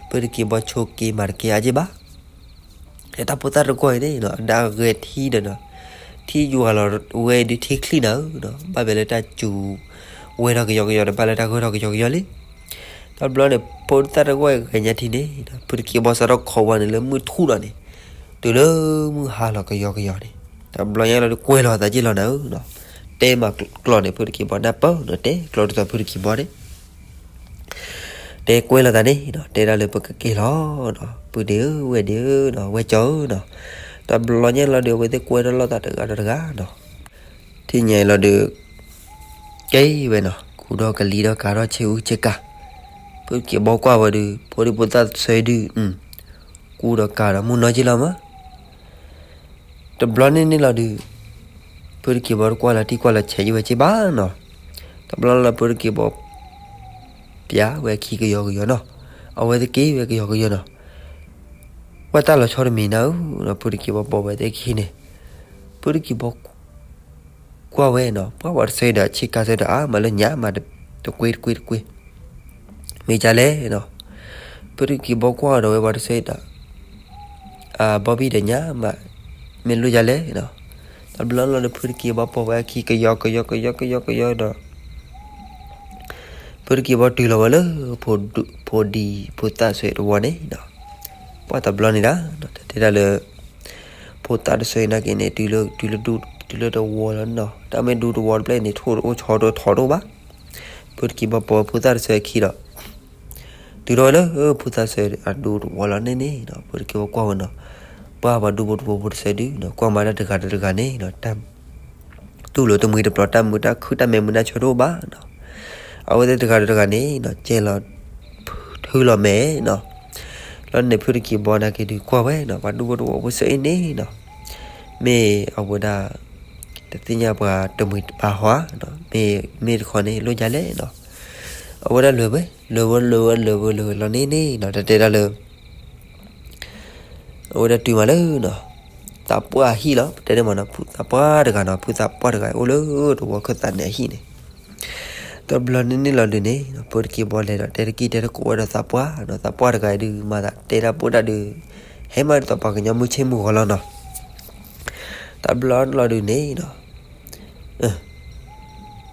ဖုတက့ၤဘီဆိးက့ၤမၤတကဲအါက့ၢ်ဘၣ် တၢ်ဖိသၣ်တဂီၢ်အံၤန့ၣ်နီၤ အဒၣ်ဂဲၤထံဒီးနီၤ, ထံယွၤလီၤဝဲဒုးထံချံနၤဧၢနီၤ, ဘၣ်ဝဲလၢတၢ်စူၤဝဲထီၣ်ကယီကယီဒီး ဘၣ်လၢတၢ်ဂၢၢ်ထီၣ်ကယီကယီလံ. တဘျီန့ၣ် ဖိသၣ်တဂီၢ်ဂဲၤညါထံန့ၣ် ဖုတက့ၤဘီစးထီၣ်ခိးဝဲန့ၣ်လၢမုၢ်ထူၣ်ဒီးန့ၣ်, တုၤလၢမုၢ်ဟါလီၤကယီကယီန့ၣ်, တဘျီညါလီၤဒုးကွဲလီၤသးက့ၢ်လီၤနၤဧၢနီၤ, တဲမၤကျိာ်န့ၣ် ဖုတက့ၤဘီနၢ်ပၢၢ်နီၤ, တဲကျိာ်ဒ်သိးဖုတက့ၤဘီန့ၣ် တဲကွဲလီၤသးန့ၣ်နီၤ, တဲဒၣ်လၢပကက့ၤလီၤနီၤ, ပုၢ်ဒ့ဧၢ ဝဲၢ်ဒ့ဧၢနီၤ, ဝဲၢ်ကၠီဧၢနီၤ, တဘျီညါလီၤဒုး အဝဲသ့ၣ်ကွဲထီၣ်လိာ်သးတဂၤဒီးတဂၤနီၤ, ထံၣ်ညါအံၤလီၤဒုး ကဲဝဲနီၤ, ကူဒီးကလံၤဒီးကၤထီၣ်ဆ့အူဆ့ကၤ, ဖုတက့ၤဘီကွၢ်ဝဲဒုး ဖိဒံဖိသၣ်တဆၢအံၤဒုး ကူဒီးကၤဒီးမုၢ်နီၢ်က့ၢ်လီၤမး တဘျီန့ၣ်န့ၣ်လီၤဒုး ဖုတက့ၤဘီတကွၢ်လီၤတံၢ်ကွၢ်လီၤဆဲးယံၤဝဲက့ၢ်ဘၣ်နီၤ, တဘျီလီၤဖုတက့ၤဘီ ပျးဝဲအခံကယီကယီနီၤ, အဝဲသ့ၣ်က့ၤဝဲကယီကယီနီၤ, ကွၢ်တၢ်လီၤဆီတမံၤနၤဧၢ, ဖုတက့ၤဘီပိာ်ဝဲသ့ၣ်ခံန့ၣ်, ဖုတက့ၤဘီ ကွၢ်ဝဲနီၤ, ပှၢ်ဝဲတဆၢဒီး ဆ့ကၤဆၢဒီးအါမးလၢညါမး တကွ့တကွ့တကွ့, မ့ၢ်ဒ်လဲၣ်နီၤ, ဖုတက့ၤဘီကွၢ်ဒီးဝဲပှၢ်တဆၢဒီး အဘီဘံၣ်ဒီးညါမး မ့ၢ်လိၣ်ဒ်လဲၣ်နီၤ, တဘျီလီၤဒီးဖုတက့ၤဘီပိာ်ဝဲအခံကယီကယီကယီကယီကယီဒီး ဖုတက့ၤဘီတုၤလီၤဝဲလၢ ဖိဒံဖိသၣ်ဆၢတဝီန့ၣ်နီၤ, ပှၢ်တဘျီန့ၣ်ဒၣ် တၢ်တဲဒၣ်လၢ ဖိသၣ်တဆၢအံၤနာ်က့န့ၣ် တုၤလၢ တုၤလၢတဝီလီၤနီၤ, တၢ်မ့ၢ်ဒူတဝီတဖျၢၣ်န့ၣ် ထိၣ်တအိၣ်ဆီတအိၣ်ထီတအိၣ်ဘၣ်, ဖုတက့ၤဘီပိာ်ဝဲဖိသၣ်တဆၢအခံဒီး တုၤထီၣ်ဝဲလၢ ဖိသၣ်ဆၢအဒူတဝီလီၤန့ၣ်န့ၣ်နီၤ, ဖုတက့ၤဘီကွၢ်ဝဲနီၤ, ပှၢ်ပှၤဒူဖိတဝီဖိတဆၢဒုနီၤ, ကွၢ်မၤတၢ်တဂၤဒီးတဂၤန့ၣ်နီၤ, တၢ် တူၢ်လိာ်တမှံၤတပျီၤ တၢ်မုာ်တၢ်ခုၣ်တၢ်မဲာ်မုာ်နၢ်ဆၢတအိၣ်ဘၣ်နီၤ, အဝဲသ့ၣ်တဂၤဒီးတဂၤန့ၣ်နီၤ ကဲလီၤ ထုလီၤမဲာ်နီၤ, လီၤန့ၣ် ဖုတက့ၤဘီနာ်က့ဒုးကွၢ်ဝဲနီၤ, ပှၤဒူဖိတဝီဖိဆၢအံၤန့ၣ်နီၤ, မ့ၢ်အဝဲဒၣ် တသ့ၣ်ညါပှၤတမှံၤတပၤဟီဧါနီၤ, မ့ၢ် မ့ၢ်တခီန့ၣ် လိၣ်ဒ်လဲၣ်နီၤ, အဝဲဒၣ်လဲၤဝဲ လဲၤဝဲလဲၤဝဲလဲၤဝဲလဲၤဝဲလီၤန့ၣ်န့ၣ်နီၤ, တၢ်တဲဒၣ်လၢ အဝဲဒၣ်တုၤမးလၢနီၤ, သးပှၢ်ဟံၣ်လီၤ, ပတဲန့ၣ်မးနီၤ, ဖုသးပှၢ်တဂၤနီၤ, ဖုသးပှၢ်တဂၤအိၣ်လၢတဝီခၢၣ်သးန့ၣ်အဟံၣ်န့ၣ်, တဘျီန့ၣ်န့ၣ်လီၤဒုးန့ၣ် ဖုတက့ၤဘီလဲၤဒီးတဲတကံၢ်တဲတကိးဝဲဒီးသးပှၢ်နီၤ, သးပှၢ်တဂၤအံၤဒုးမၤသးတဲတၢ်ပိၢ်တၢ်ဒုး ဟဲမးဒ်သိးပှၤကညီမုၢ်ဆ့ၣ်မုၢ်ဂီၤလီၤနီၤ, တဘျီန့ၣ်လီၤဒုးန့ၣ်နီၤ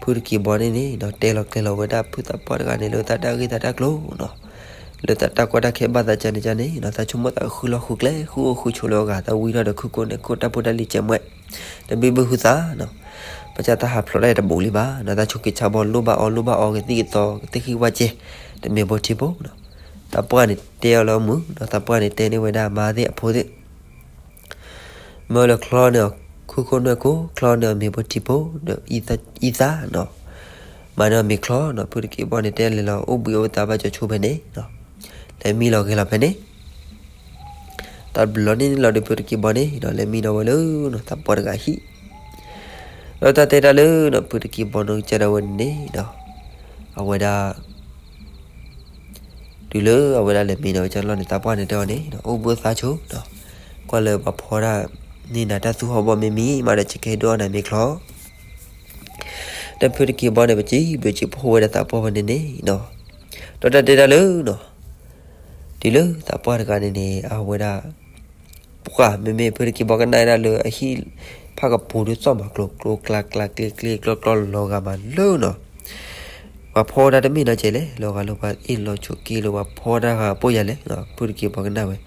ဖုတက့ၤဘီန့ၣ်န့ၣ်နီၤ တဲလီၤကျဲၤလီၤဝဲဒၣ်ဖုသးပှၢ်တဂၤန့ၣ် လၢသးတၢ်ဂ့ၢ်သးတၢ်ကျိၤနီၤ, လၢသးတၢ်ကီတၢ်ခဲဘၣ်သးကန့ၣ်ကန့ၣ်နီၤ, သးဆိကမိၣ်သးဃုလီၢ်ဃုကျဲ ဃုအိၣ်ဃုဆိးလၢအဂၤ သးဝံထီၣ်ဒီးခုကိၣ်နဲၣ်ကိၣ်တၢ်ဖိတၢ်လံၤကဲးမွဲၣ် တဘျုးဘျုးဟုသးနီၤ, ဘၣ်ဆၣ်သးဟးဖျိးတၢ်တဘူးလံဘၣ်နီၤ, သးဆိက့ၤဆါဘီလိၣ်ဘၣ်အီၣ်လိၣ်ဘၣ်အီကသံၣ်ကသီကသ့ၣ်ဃံဝါကဲ တမ့ၢ်ဖိထံဖိနီၤ, သးပှၢ်န့ၣ်တဲအီၤလၢမုာ်နီၤ, သးပှၢ်န့ၣ်တဲန့ၢ်ဝဲဒၣ်မါသ့ၣ်အဖိသ့ၣ် မၢလၢချီန့ၢ်အီၤ ခုခိၣ်နွဲၣ်ခိၣ် ချီန့ၢ်အီၤမ့ၤဖိထံဖိ ဒီးအံသၣ်နီၤ, မၤန့ၢ်အီၤမ့ၤချီနီၤ, ဖုတက့ၤဘီန့ၣ်တဲလဲၤလီၤ အိၣ်ဘှံးအိၣ်သါဘၣ်ကၠီၤဆိဖဲန့ၣ်နီၤ, လဲၤမံလီၤဂဲၤလီၤဖဲန့ၣ်, တဘျီန့ၣ်န့ၣ်လီၤဒီး ဖုတက့ၤဘီန့ၣ်နီၤ လဲၤမံဒီးဝဲလၢနီၤ သးပှၢ်တဂၤဟံၣ်, ဒီးတၢ်တဲတၢ်လၢနီၤ ဖုတက့ၤဘီနီၤ ကစၢ်ဒၣ်ဝဲန့ၣ်န့ၣ်နီၤ, အဝဲဒၣ် တုၤလၢအဝဲဒၣ်လဲၤမံဒီးဝဲကၠီလီၢ်န့ၣ် သးပှၢ်န့ၣ်တဲအီၤန့ၣ်နီၤ အိၣ်ဘှံးအိၣ်သါဆိနီၤ, ကွၢ်လၢပှၤဖီတၢ်န့ၢ်နၤတၢ်သူၣ်ဟီၣ်ဘီမ့ၢ်မံမးဒီး ယကဟဲဒိၣ်အီၣ်နၤမ့ၤချီ, ဒီးဖုတက့ၤဘီန့ၣ် ပစံးဘျုးစံးဖှိၣ်ဝဲဒၣ်သးပှၢ်ဖဲန့ၣ်န့ၣ်နီၤ, ဒီးတၢ်တဲတၢ်လၢနီၤ တုၤလၢသးပှၢ်တဂၤန့ၣ်န့ၣ် အဝဲဒၣ် ပှၢ်မ့မ့ၢ်ဖုတက့ၤဘီကနၣ်ဝဲဒၣ်လၢအဟံၣ်ဖးကပူၤဒုး သီၣ်မၤကျိၤကျိၤကျါကျါကျ့ကျ့ကျီကျီလီၤဂာ်မးလၢနီၤ, ပှၤဖီတၢ်တမ့ၢ်နီၤကဲလဲၣ် လီၤဂာ်လၢပှၤအ့ၣ်လိာ်ဆိးက့လိာ် ပှၤဖီတၢ်ဂၤပိၢ်ယၤလဲၣ်နီၤ ဖုတက့ၤဘီကနၣ်ဝဲ,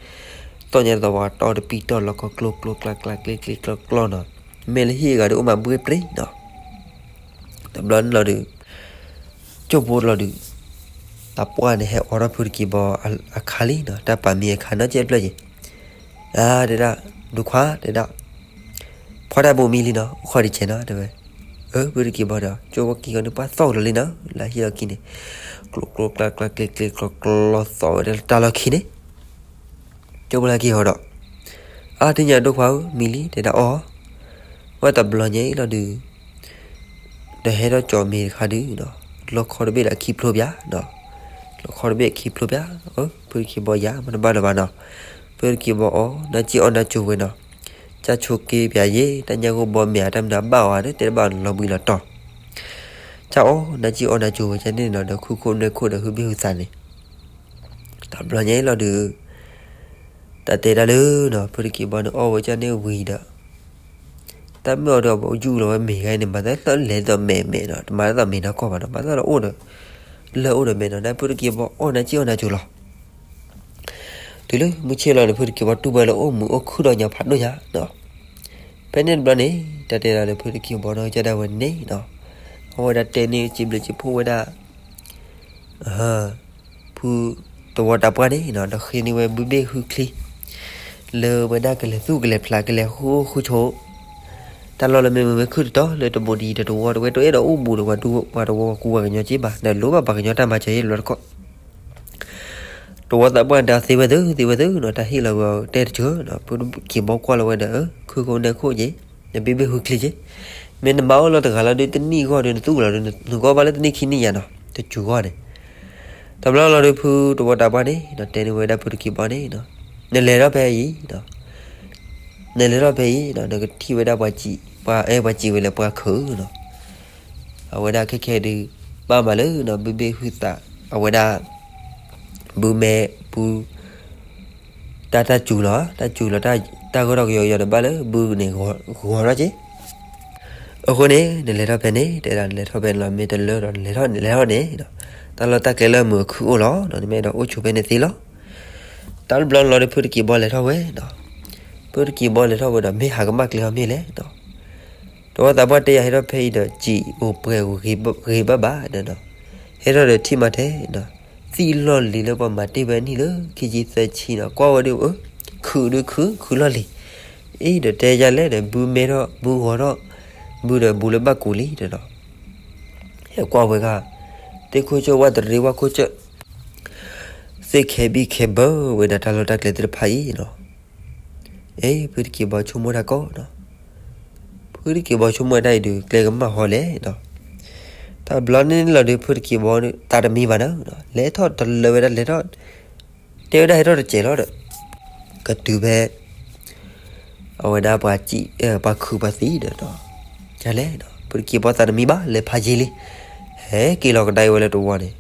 သီၣ်ညါတသီၣ်ပှၤတီတပံၢ်တီၢ်လီၤကီကျိၤကျိၤကျါကျါကျ့ကျ့ကျီကျီနီၤ, မ့ၢ်လၢဟံၣ်အဂၤဒုးအိၣ်မးဘှ့ၣ်ပြ့နီၤ တဘျီန့ၣ်လီၤဒုး ကၠိဖိလီၤဒုး သးပှၢ်န့ၣ်ဟဲအိးထီၣ်ဖုတက့ၤဘီအခါလံနီၤ တၢ်ပာ်မံအခါနီၤ ကဲတဖျၢၣ်က့ၤ, အတဲဒၣ် ဒူခွါတဲဒၣ် ဖီ ပှၤတၢ်ဘိးမံလံနီၤ, အိၣ်ခိးဒံးဆဲးနီၤ တဲဝဲ. အၢ ဖုတက့ၢ်ဘီဒီး ကၠိဝီက့ၤကီးန့ၣ် ပှၤသီၣ်ကလီၤလံနီၤ, လၢဟံၣ်လီၢ်ခံန့ၣ် ကျိကျိကျါကျါကျ့ကျ့ကျီကျီသီၣ်ဝဲဒၣ်လၢတၢ်လီၢ်ခံန့ၣ် ကၠိပှၤလၢက့ၤဟီဒီး အါ ထံၣ်ညါဒိၣ်ခွါဧၢ မံလံ တဲဒၣ်အီၤ, ဝဲတဘျီညါအံၤလီၤဒုး ဒီးဟဲထီၣ်ကၠီမ့ၤတခါဒုးနီၤ, လီခီတဘ့ၣ်ဒီးခံဖျိပၠးနီၤ, လီခီတဘ့ၣ်ခံဖျိပၠး, အၢ ဖုတက့ၢ်ဘီယၤ မ့ၢ်တဘၣ်လၢၤဘၣ်နီၤ, ဖုတက့ၢ်ဘီအီၣ် နၢ်ကံၣ်အီၣ်နၢ်ကၠိဝဲနီၤ, ကၠၢ်ဆိက့ပၠးယ့ၣ် တၢ်ညၣ်ဂိၢ်ဘီမ့ၢ်ဧါ တၢ်မနုၤအဘၣ်အီၤဧါ တဲတဘၣ်လီၤဘှံးလီၤတီၤ, ကၠၢ်အီၣ် နၢ်ကံၣ်အီၣ်နၢ်ကၠိဝဲကန့ၣ်နီၤ ဒီးခုခိၣ်နွဲၣ်ခိၣ်ဒီးဟုဘ့ၣ်ဟုသးန့ၣ် တဘျီညါအံၤလီၤဒုး တၢ်တဲတၢ်လၢနီၤ ဖုတက့ၢ်ဘီန့ၣ် အီၣ်ဝဲကၠၢ်န့ၣ်ဝံၤဒီး တၢ်မ့ၢ်အီၤဒီး ယူၢ်လီၤဝဲမ့ၤဂၤန့ၣ် မၤသးလၢလဲၤဒ်သိးမဲာ်မဲာ်နီၤ, တမၤဒ်သိးမဲာ်နီၢ်ကီၢ်ဘၣ်နီၤ, မၤသးလၢအိၣ်ဒီး လၢအိၣ်ဒီးမဲာ်နီၤ, ဒီးဖုတက့ၢ်ဘီအီၣ်နၢ်ကံၣ်အီၣ်နၢ်ကၠိလီၤ. တုၤလၢမုၢ်ဆ့ၣ်လီၤဒီး ဖုတက့ၢ်ဘီတူၢ်ဘၣ်လၢအိၣ်မုာ်အိၣ်ခုၣ်ဒီးညါဖးဒိၣ်ညါနီၤ, ဖဲန့ၣ်တဘျီန့ၣ် တၢ်တဲဒၣ်လၢဖုတက့ၢ်ဘီနီၢ်ကစၢ်ဒၣ်ဝဲန့ၣ်နီၤ, အဝဲဒၣ်တဲန့ၢ်စံးဘျုးစံးဖှိၣ်ဝဲဒၣ် ဖုသဝီတၢ်ပှၢ်န့ၣ်နီၤ, ဒီးဃ့န့ၢ်ဝဲဘုဘ့ၣ်ဟုချံ လၢဝဲဒၣ်ကလဲၤသူၣ်ကလဲၤဖျးကလဲၤဃုအိၣ်ဃုဆိး တၢ်လီၢ်လၢမ့ၢ်မုာ်မ့ၢ်ခုၣ်တတီၤလၢတဘိးဒ်တဝီတဝဲတအဲၣ်ဒိးအိၣ်ဘူးဒီး ပှၤတဝီကူပှၤကညီက့ဘၣ်, ဒီးလိၣ်ဘၣ်ပှၤကညီတၢ်မၤစၢၤယ့ၣ်လီၤတခီ တဝီသးပှၢ်ဒၣ်သ့ဝဲသ့ သ့ဝဲသ့နီၤ, တၢ်ဟ့ၣ်လီၤဝဲအီၤတဲတစှၤနီၤ, ဖုတက့ၢ်ဘီကွၢ်လီၤဝဲဒီး ခုခိၣ်နဲၣ်ခိၣ်က့, နဘ့ၣ်ဘ့ၣ်ဟုချံက့, မ့ၢ်နမၤအိၣ်လီၤတဂၤလီၤဒီး တနံၣ်ဂီၢ်ဒီးနသူၣ်လီၤဒီး နဂီၢ်ဘၣ်လၢတနံၣ်ခံနံၣ်ယါနီၤ, တစူၤဂီၢ်န့ၣ် တဘျီလီၤဒီး ဖုသဝီတၢ်ပှၢ်န့ၣ်နီၤ တဲန့ၢ်ဝဲဒၣ်ဖုတက့ၢ်ဘီန့ၣ်နီၤ, နလဲၤထီၣ်ဖဲအံၤနီၤ, နလဲၤထီၣ်ဖဲအံၤနီၤ နကထံၣ်ဝဲဒၣ်ပှၤစံး ပှၤအဲၣ်ပှၤစံးဝဲလၢပှၤခုးနီၤ, အဝဲဒၣ်ခဲခဲဒုး ဘၣ်မၤလၢနီၤ ဘုဘ့ၣ်ဟုသး အဝဲဒၣ် ဘုမဲ ဘု တၢ်တၢ်စူၤလီၤ တၢ်စူၤလီၤ တၢ်ဂီၢ်ထီၣ်ကယီကယီဒီး ဘၣ်လၢဘုန့ၣ် ဂီၤထီၣ်က့, အဃိန့ၣ် နလဲၤထီၣ်ဖဲန့ၣ် တဲဒၣ်နလဲၤထီၣ်ဖဲန့ၣ်လီၤ မ့ၢ်တလၢဒီး နလဲၤထီၣ်လဲၤထီၣ်န့ၣ်နီၤ, တၢ်လီၢ်တၢ်ကျဲလၢမုာ်အခုၣ်အိၣ်လီၤနီၤ, နမ့ၢ်အဲၣ်ဒိးအိၣ်ဆိးဖဲန့ၣ်သ့လီၤ. တၢ်တဘျီလီၤဒီး ဖုတက့ၢ်ဘီလဲၤထီၣ်ဝဲနီၤ, ဖုတက့ၢ်ဘီလဲၤထီၣ်ဝဲဒီး မ့ၢ်ဟးကမၣ်ကျဲအီၤမ့ၢ်လဲၣ်နီၤ, တဝီသးပှၢ်တဲယၤဟဲထီၣ်ဖဲအံၤဒီး စံးအိၣ်ပှဲၤဂ့ၤဘၣ်ဘၣ်ဒီးနီၤ, ဟဲထီၣ်ဒီးထံၣ်မးထဲနီၤ, သံၣ်လီၢ်လံၤလၢပှၤမၤတ့ၢ်ဝဲအနံၣ်လၢခံဆံသၢဆံနီၤ, ကွၢ်ဝဲဒၣ်အၢ ခုးဒုးခုး ခုးလီၢ်လံၤ, အံၤဒီးတဲယၤလဲၣ်ဒီး ဘုမဲထီၣ် ဘုဂီၤထီၣ် ဘုဒီးဘူးလၢဘၣ်ကူးလံဒီးနီၤ, ဟဲကွၢ်ဝဲဂၤ သ့ၣ်ခိၣ်ကၠၢၢ်ဝၣ်တရံးဝၣ်ခိၣ်ကၠၢၢ် သ့ၣ်ခဲဘံၣ်ခဲဘၢဝဲဒၣ်တၢ်လီၢ်တၢ်ကျဲသ့ၣ်တဖၣ်အံၤနီၤ, အ့ ဖုတက့ၢ်ဘီဆိကမိၣ်တၢ်ကီနီၤ, ဖုတက့ၢ်ဘီဆိကမိၣ်တၢ်အံၤဒုး ကျဲကမၣ်ဟီလဲၣ်နီၤ, တၢ်ဘျီန့ၣ်လီၤဒီး ဖုတက့ၢ်ဘီသးတမံဘၣ်နီၤ, လဲၤထီၣ်တလၢဝဲဒၣ်လဲၤထီၣ် တဲဝဲဒၣ်ဟဲထီၣ်တစဲးလီၤဒီး ကတုၤဖဲ အဝဲဒၣ်ပှၤစံး ပှၤခုးပှၤသံဒီးနီၤ, ယလဲၣ်နီၤ ဖုတက့ၢ်ဘီသးတမံဘၣ် လဲၤဖးယံာ်လံ, ဟဲက့ၤလီၤကဒါအံၤဝဲလၢတဝီန့ၣ်,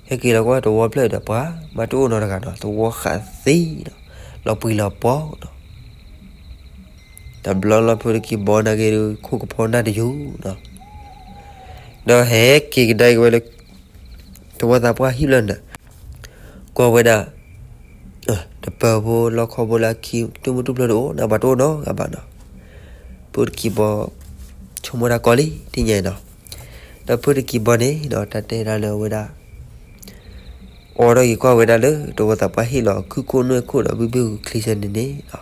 ဟဲက့ၤလီၤကွၢ်တဝီဖျၢၣ်ဒီး ပှၤမၤတအိၣ်နီတဂၤနီၤ တဝီဃးသံနီၤ, လီၤပှံၤလီၤပီၤနီၤ, တဘျီလီၤဖုတက့ၢ်ဘီနာ်က့ၤဒုး ခိၣ်ကဖီနၢ်တယိာ်နီၤ, ဒီးဟဲက့ၤကဒါအံၤဝဲလၢ တဝီသးပှၢ်ဟံၣ်ဖျၢၣ်န့ၣ် ကွၢ်ဝဲဒၣ် တပၢၤဖိလီခီဖိလၢအခံ တူၢ်မုၢ်တူၢ်ဖျိတအိၣ် နပှၤတအိၣ်နီတဂၤဘၣ်နီၤ, ဖုတက့ၢ်ဘီ ဆိကမိၣ်တၢ်ကီလံ ထံၣ်ညါအံၤနီၤ, ဒီးဖုတက့ၢ်ဘီန့ၣ်နီၤ တၢ်တဲဒၣ်လၢအဝဲဒၣ် အိးထီၣ်က့ၤကွၢ်ဝဲဒၣ်လၢ တဝီသးပှၢ်ဟ့ၣ်လီၤ ခုၣ်ခိၣ်နွဲၣ်ခိၣ်ဒီး ဘုဘ့ၣ်ဂုာ်ချံဆၢန့ၣ်န့ၣ်နီၤ,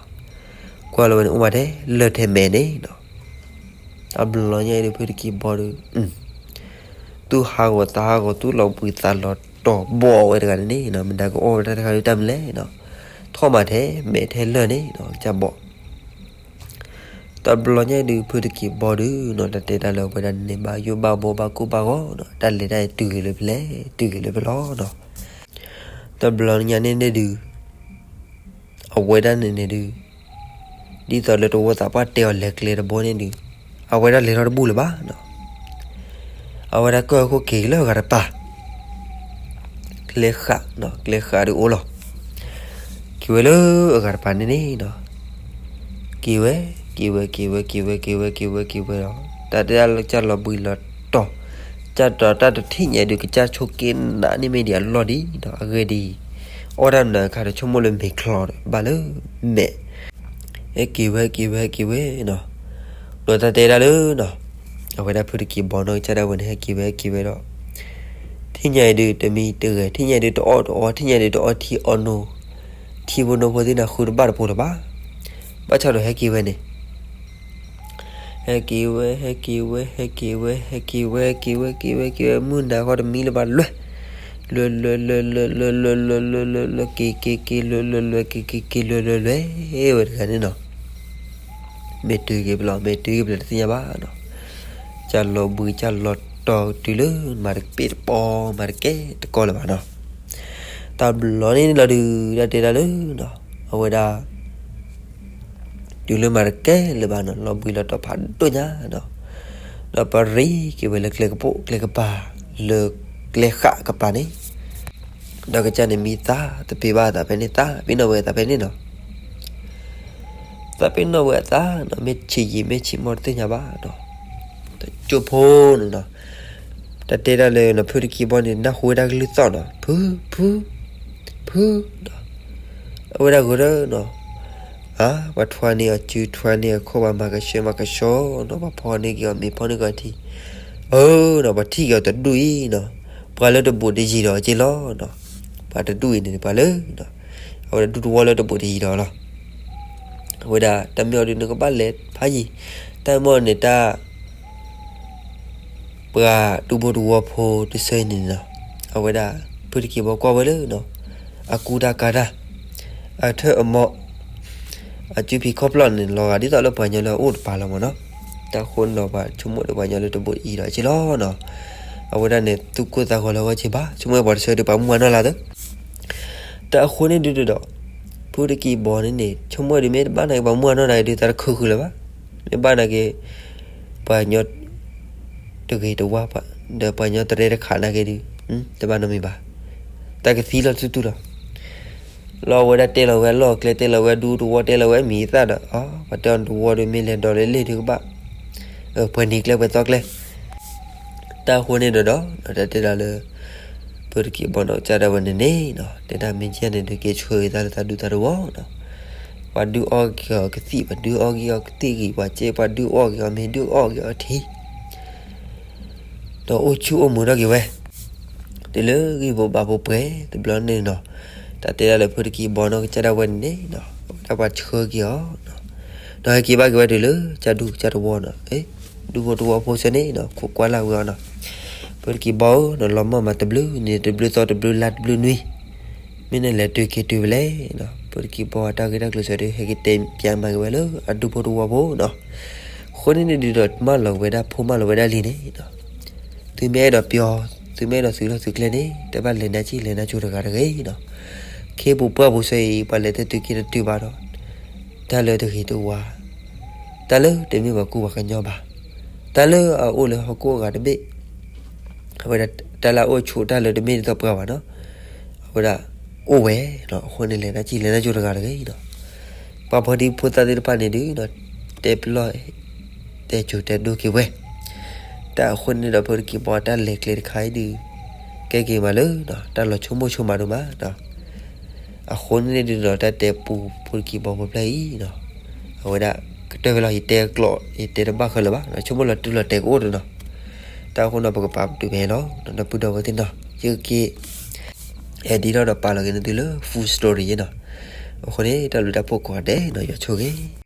ကွၢ်လီၤဝဲန့ၣ် အိၣ်မးထဲလၢာ်ထဲမဲာ်န့ၣ်နီၤ, တဘျီညါအံၤဒီး ဖုတက့ၢ်ဘီဒီး သူၣ်ဟးဂီၤသးဟးဂီၤ သူၣ်လီၤဘှံးသးလီၤတီၤဘီၣ်ဝဲတဂၤန့ၣ်န့ၣ်နီၤ, မတၤကအိၣ်ဝဲတၢ်တခါဒုးတၢ်မနုၤလဲၣ်နီၤ, ထီၣ်မးထဲမဲာ်ထဲလၢာ်န့ၣ်နီၤ ကစၢ်ဘီၣ် တဘျီညါဒုး ဖုတက့ၢ်ဘီဒုးနီၤ တၢ်တဲတၢ်လၢအဝဲဒၣ်န့ၣ် ဘၣ်ယိၣ်ဘၣ်ဘီဘၣ်ကိၢ်ဘၣ်ဂီၤနီၤ, တၢ်လဲၤတၢ်တုၤဂ့ၤလၢဖဲလဲၣ် တုၤဂ့ၤလၢဖဲလီၤနီၤ, တဘျီညါန့ၣ်န့ၣ်ဒုး အဝဲဒၣ်န့ၣ်န့ၣ်ဒုး ဒ်သိးလၢတဝီသးပှၢ်တဲအီၤလဲၤကျဲတဘိန့ၣ်ဒုး အဝဲဒၣ်လဲၤထီၣ်တဘူၣ်လၢၤဘၣ်နီၤ, အဝဲဒၣ်ကၢၢ်ခိၣ်က့ၤလၢအဂၤတပၤ ကျဲဃာ်နီၤ ကျဲဃာ်ဒုးအိၣ်လီၤ, က့ၤဝဲလၢအဂၤတပၤန့ၣ်န့ၣ်နီၤ, က့ၤဝဲ က့ၤဝဲ က့ၤဝဲ က့ၤဝဲ က့ၤဝဲ က့ၤဝဲ က့ၤဝဲ က့ၤဝဲဒီး တၢ်တဲဒၣ်လၢကစၢ်လီၤဘှံးလီၤတီၤ, ကစၢ်တီၤတၢ်တထံၣ်ညါဒုး ကစၢ်ဆိးက့နးန့ၢ်မ့ၢ်ဒံးအလီၢ်ဒံးနီၤ, အဂ့ၢ်ဒ်အံၤ, အီၣ်တၢ်မနုၤအခါဒီးဆိကမိၣ်လၢမ့ၤချီဒီး ဘၣ်လၢမဲာ် ဟဲက့ၤဝဲ က့ၤဝဲ က့ၤဝဲနီၤ, ဒီးတၢ်တဲဒၣ်လၢနီၤ, အဝဲဒၣ်ဖုတက့ၢ်ဘီနီၢ်ကစၢ်ဒၣ်ဝဲန့ၣ် ဟဲက့ၤဝဲ က့ၤဝဲဒီး ထံၣ်ညါအံၤဒုး တမံတဂဲၤ ထံၣ်ညါအံၤဒုး တအီၣ်တအီ ထံၣ်ညါအံၤဒုး တအီထံအီနိ, ထံဖိနိဖိသ့ၣ်န့ၣ် ဃုတဘၣ်တပိၤလၢၤဘၣ်, ဘၣ်ဆၣ်ဒီးဟဲက့ၤဝဲန့ၣ် ဟဲက့ၤဝဲ ဟဲက့ၤဝဲ ဟဲက့ၤဝဲ ဟဲက့ၤဝဲ ဟဲက့ၤဝဲ က့ၤဝဲ က့ၤဝဲ က့ၤဝဲ မုၢ်နၤဃီတမံၤလၢၤဘၣ် လွဲၢ် လွဲၢ် လွဲၢ် လွဲၢ် လွဲၢ် လွဲၢ် လွဲၢ် လွဲၢ် လွဲၢ် က့ၤ က့ၤ က့ၤ လွဲၢ် လွဲၢ် လွဲၢ် က့ၤ က့ၤ က့ၤ လွဲၢ် လွဲၢ် ဝဲတဂၤန့ၣ်နီၤ. မ့ၢ်တုၤက့ၤဖဲလဲၣ် မ့ၢ်တုၤက့ၤဖဲလဲၣ်တသ့ၣ်ညါဘၣ်နီၤ. ကၢ်လီၤဘှံး ကၢ်လီၤတီၤတုၤလၢ မၤတကဲတပီၤ မၤတကဲတကီလၢၤဘၣ်နီၤ. တၢ်ဘျီန့ၣ်လီၤဒုး တၢ်တဲတၢ်လၢနီၤ အဝဲဒၣ် တုၤလၢမၤတကဲလၢၤဘၣ်နီၤ လီၤဘှံးလီၤတီၤဖးဒိၣ်ညါနီၤ. ဒီးပရ့က့ၤဝဲလၢကျဲကပိာ်ကျဲကပၤ လၢကျဲဃၣ်ကပၤန့ၣ် ဒီးကစၢ်န့ၣ်မံသး တပ့ၤဘၣ်အသးဖဲန့ၣ် သးပ့ၤနီၣ်ဝဲအသးဖဲန့ၣ်နီၤ. သးပ့ၤနီၣ်ဝဲအသးနီၤ မ့ၢ်ဆံးယံာ်မ့ၢ်ဆံးမီၢ်တသ့ၣ်ညါဘၣ်နီၤ. တကၠိဖိန့ၣ်နီၤ တၢ်တဲတၢ်လၢနီၤ ဖုတကံဘီန့ၣ် နၢ်ဟူဝဲဒၣ်ကလုၢ်သီၣ်နီၤ ဖု ဖု ဖုနီၤ. အဝဲဒၣ်ဂီၤဒီးနီၤ အါ ပှၤထွါန့ၢ်အီၤစု ထွါန့ၢ်အခိၣ် ပှၤမၤကဆှဲမၤကဆှီနီၤ ပှၤဖီန့ၢ်က့ၤအီၤမ့ၤ ဖီန့ၢ်က့ၤအီၤထံ အၢနီၤ ပှၤထံၣ်က့ၤအီၤတဒူၣ်အံၤနီၤ ပှၤလၢတဘိးတယံၤဒီးက့လီၤနီၤ. ပှၤတဒူၣ်အံၤန့ၣ် ပှၤလၢ အဝဲဒၣ်ဒူၣ်တဝီလၢတဘိးတယံၤဒီးလီၤ. အဝဲဒၣ်တၢ်မ့ၢ်အီၤဒုး နကဘၣ်လဲၤဖးယံၤ တၢ်မ့ၢ်အီၤန့ၣ်တၢ် ပှၤဒူဖိတဝီဖိတဆၢအံၤန့ၣ်နီၤ အဝဲဒၣ် ဖုတကံဘီကွၢ်ဝဲလၢနီၤ အကူတၢ်ကၤတၢ် အထၢၣ်အမီၢ် အစုဖံးခီၣ်ဖျီၣ်န့ၣ် လီၤဂာ်ဒ်သိးလၢပှၤကညီလၢအအိၣ်တပၤလီၤမ့ၢ်နီၤ. တၢ်အဃိန့ၣ်ဒီး ပှၤဆိကမိၣ်ဒီးပှၤကညီလၢတဘိးအံၤဒီးက့လီၤနီၤ. အဝဲဒၣ်န့ၣ် သူၣ်ကိၢ်သးဂီၤလၢအဂီၢ်က့ဘၣ် ဆိကမိၣ်ပှၤတဆၢဒီးပှၤမုၢ်အနီၢ်လၢ်သၢ တၢ်အဃိန့ၣ်ဒုးဒီး ဖုတကံဘီန့ၣ်န့ၣ် ဆိကမိၣ်ဒုး မ့ၢ်တဘၣ်နာ်က့ ပှၤမုၢ်အနီၢ်နာ်က့ဒုး သးတခုဃုာ်လၢၤဘၣ်. မ့ၢ်ဘၣ်နာ်က့ ပှၤကညီတဂ့ၤတဝါ ဒီးပှၤကညီတရဲတခးနာ်က့ဒုး တဘၣ်နီတမံၤဘၣ်. တၢ်ကသံလီၤတူၢ်တူၢ်လီၤ. လီၤဝဲဒၣ်တဲလီၤဝဲအလီၢ်အကျဲ တဲလီၤဝဲဒူတဝီ တဲလီၤဝဲအမံၤအသၣ်ဒီး အ ပှၤတဲအီၤတဝီဒီး မ့ၢ်လဲၤဒီးလၢလ့ၣ်ဒုးကဘၣ် ပှဲၤနံၤကျဲပှဲၤသီကျဲ တၢ်အဃိန့ၣ်ဒီးဒီး တၢ်တဲဒၣ်လၢ ဖုတကံဘီနီၤ ကစၢ်ဒၣ်ဝဲန့ၣ်န့ၣ်နီၤ တဲဒၣ်မ့ၢ်ကဲန့ၣ်ဒုး က့ၤဆှၢက့ၤသးလၢသးဒူသးတဝီနီၤ. ပှၤဒုးအီၣ်က့ၤအီၤကသံၣ် ပှၤဒုးအီၣ်က့ၤအီၤကသံၣ်ဂံၢ် ပှၤစ့ ပှၤဒုးအီၣ်က့ၤအီၤမ့ၤ ဒုးအီၣ်က့ၤအီၤထံ ဒီးအိၣ်ဆူၣ်အိၣ်မုာ်ထီၣ်က့ၤဝဲ တုၤလၢဂံၢ်ဘိးဘါဘိးပှဲၤတဘျီန့ၣ်နီၤ. တၢ်တဲဒၣ်လၢဖုတကံဘီနီၤ ကစၢ်ဒၣ်ဝဲန့ၣ်န့ၣ်နီၤ အဝဲဒၣ်ပှၤဆှၢက့ၤအီၤနီၤ ဒီးဟဲက့ၤဘၣ်က့ၤဝဲတုၤလၢကစၢ်ဒူကစၢ်တဝီနီၤ. အ့ ဒူဖိတဝီဖိဆၢန့ၣ်နီၤ ခိးကွၢ်လၢ်ဝဲအီၤနီၤ. ဖုတကံဘီဧၢနီၤ လီၤမၢ်မးတဘျုးနံၤတဘျုးသီတဘျုးလါတဘျုးနွံ မ့ၢ်နလဲၤတုၤက့ၤတုၤဖဲလဲၣ်နီၤ. ဖုတကံဘီအတၢ်ဂ့ၢ်တၢ်ကျိၤစၢၤဒုး ဟဲက့ၤတဲပျးမၤက့ၤဝဲလၢအဒူဖိတဝီဖိနီၤ. အဃိန့ၣ်န့ၣ်ဒုးဒီး မၢလီၤဝဲဒၣ်ဖိမၢလီၤဝဲဒၣ်လံၤန့ၣ်နီၤ. သုမ့ၢ်အဲၣ်ဒိးပျီ သုမ့ၢ်အဲၣ်ဒိးသုးလီၢ်သုးကျဲန့ၣ် တဘၣ်လဲၤနါစံၣ်လဲၤနါစိၤတဂၤတဂ့ၤနီၤ. ခ့ပူၤပှၢ်ပူၤဆၢအံၤ ပှၤလဲၤတတုၤက့ၤတတုၤဘၣ်ဒီး တၢ်လၢတဂ့ၤတဝါ တၢ်လၢတမ့ၢ်ပှၤကူပှၤကညီဘၣ် တၢ်လၢအအိၣ်လၢဟီၣ်ခိၣ်အဂၤတဘ့ၣ် အဝဲဒၣ်တၢ်လၢအအိၣ်ဆူၣ်တၢ်လၢတမ့ၢ်ဒ်သိးပှၤဘၣ်နီၤ. အဝဲဒၣ်အိၣ်ဝဲနီၤ. အဃိန့ၣ်လဲၤနါစံၣ်လဲၤနါစိၤတဂၤတဂ့ၤနီၤ. ပှၤဖိဒံဖိသၣ်သ့ၣ်တဖၣ်န့ၣ်ဒုးနီၤ တဲပလီၢ် တဲစိၤတဲဒိက့ၤဝဲ တၢ်အဃိန့ၣ်ဒီး ဖုတကံဘီတၢ်လဲၤကျဲတခါအံၤဒုး ကဲက့ၤမးလၢ တၢ်လီၤဆိကမိၣ်ဆိကမးဒိၣ်မးနီၤ. အဃိန့ၣ်ဒုးဒီး တၢ်တဲပူဖုတကံဘီဖိဖျၢၣ်အံၤနီၤ အဝဲဒၣ်ကတၢၢ်ဖဲလီၤ ယတဲကျိး ယတဲတဘၣ်ဃၢလၢၤဘၣ် ဆိကမိၣ်လီၤတုၤလီၤတဲာ်ကအိၣ်တနီၤ. တၢ်အဃိန့ၣ် ပကပာ်ပတုာ်ဖဲအံၤလီၤ ဒီပုၢ်ဒီဝဲၢ်သ့ၣ်နီၤ ယကက့ၤ edit ဒီးပာ်လီၤက့ၤနသုလၢ full story နီၤ. အဃိန့ၣ် တၢ်ဘျုးတၢ်ဖှိၣ်ကိးဂၤဒဲးနီၤ ယွၤဆိၣ်ဂ့ၤ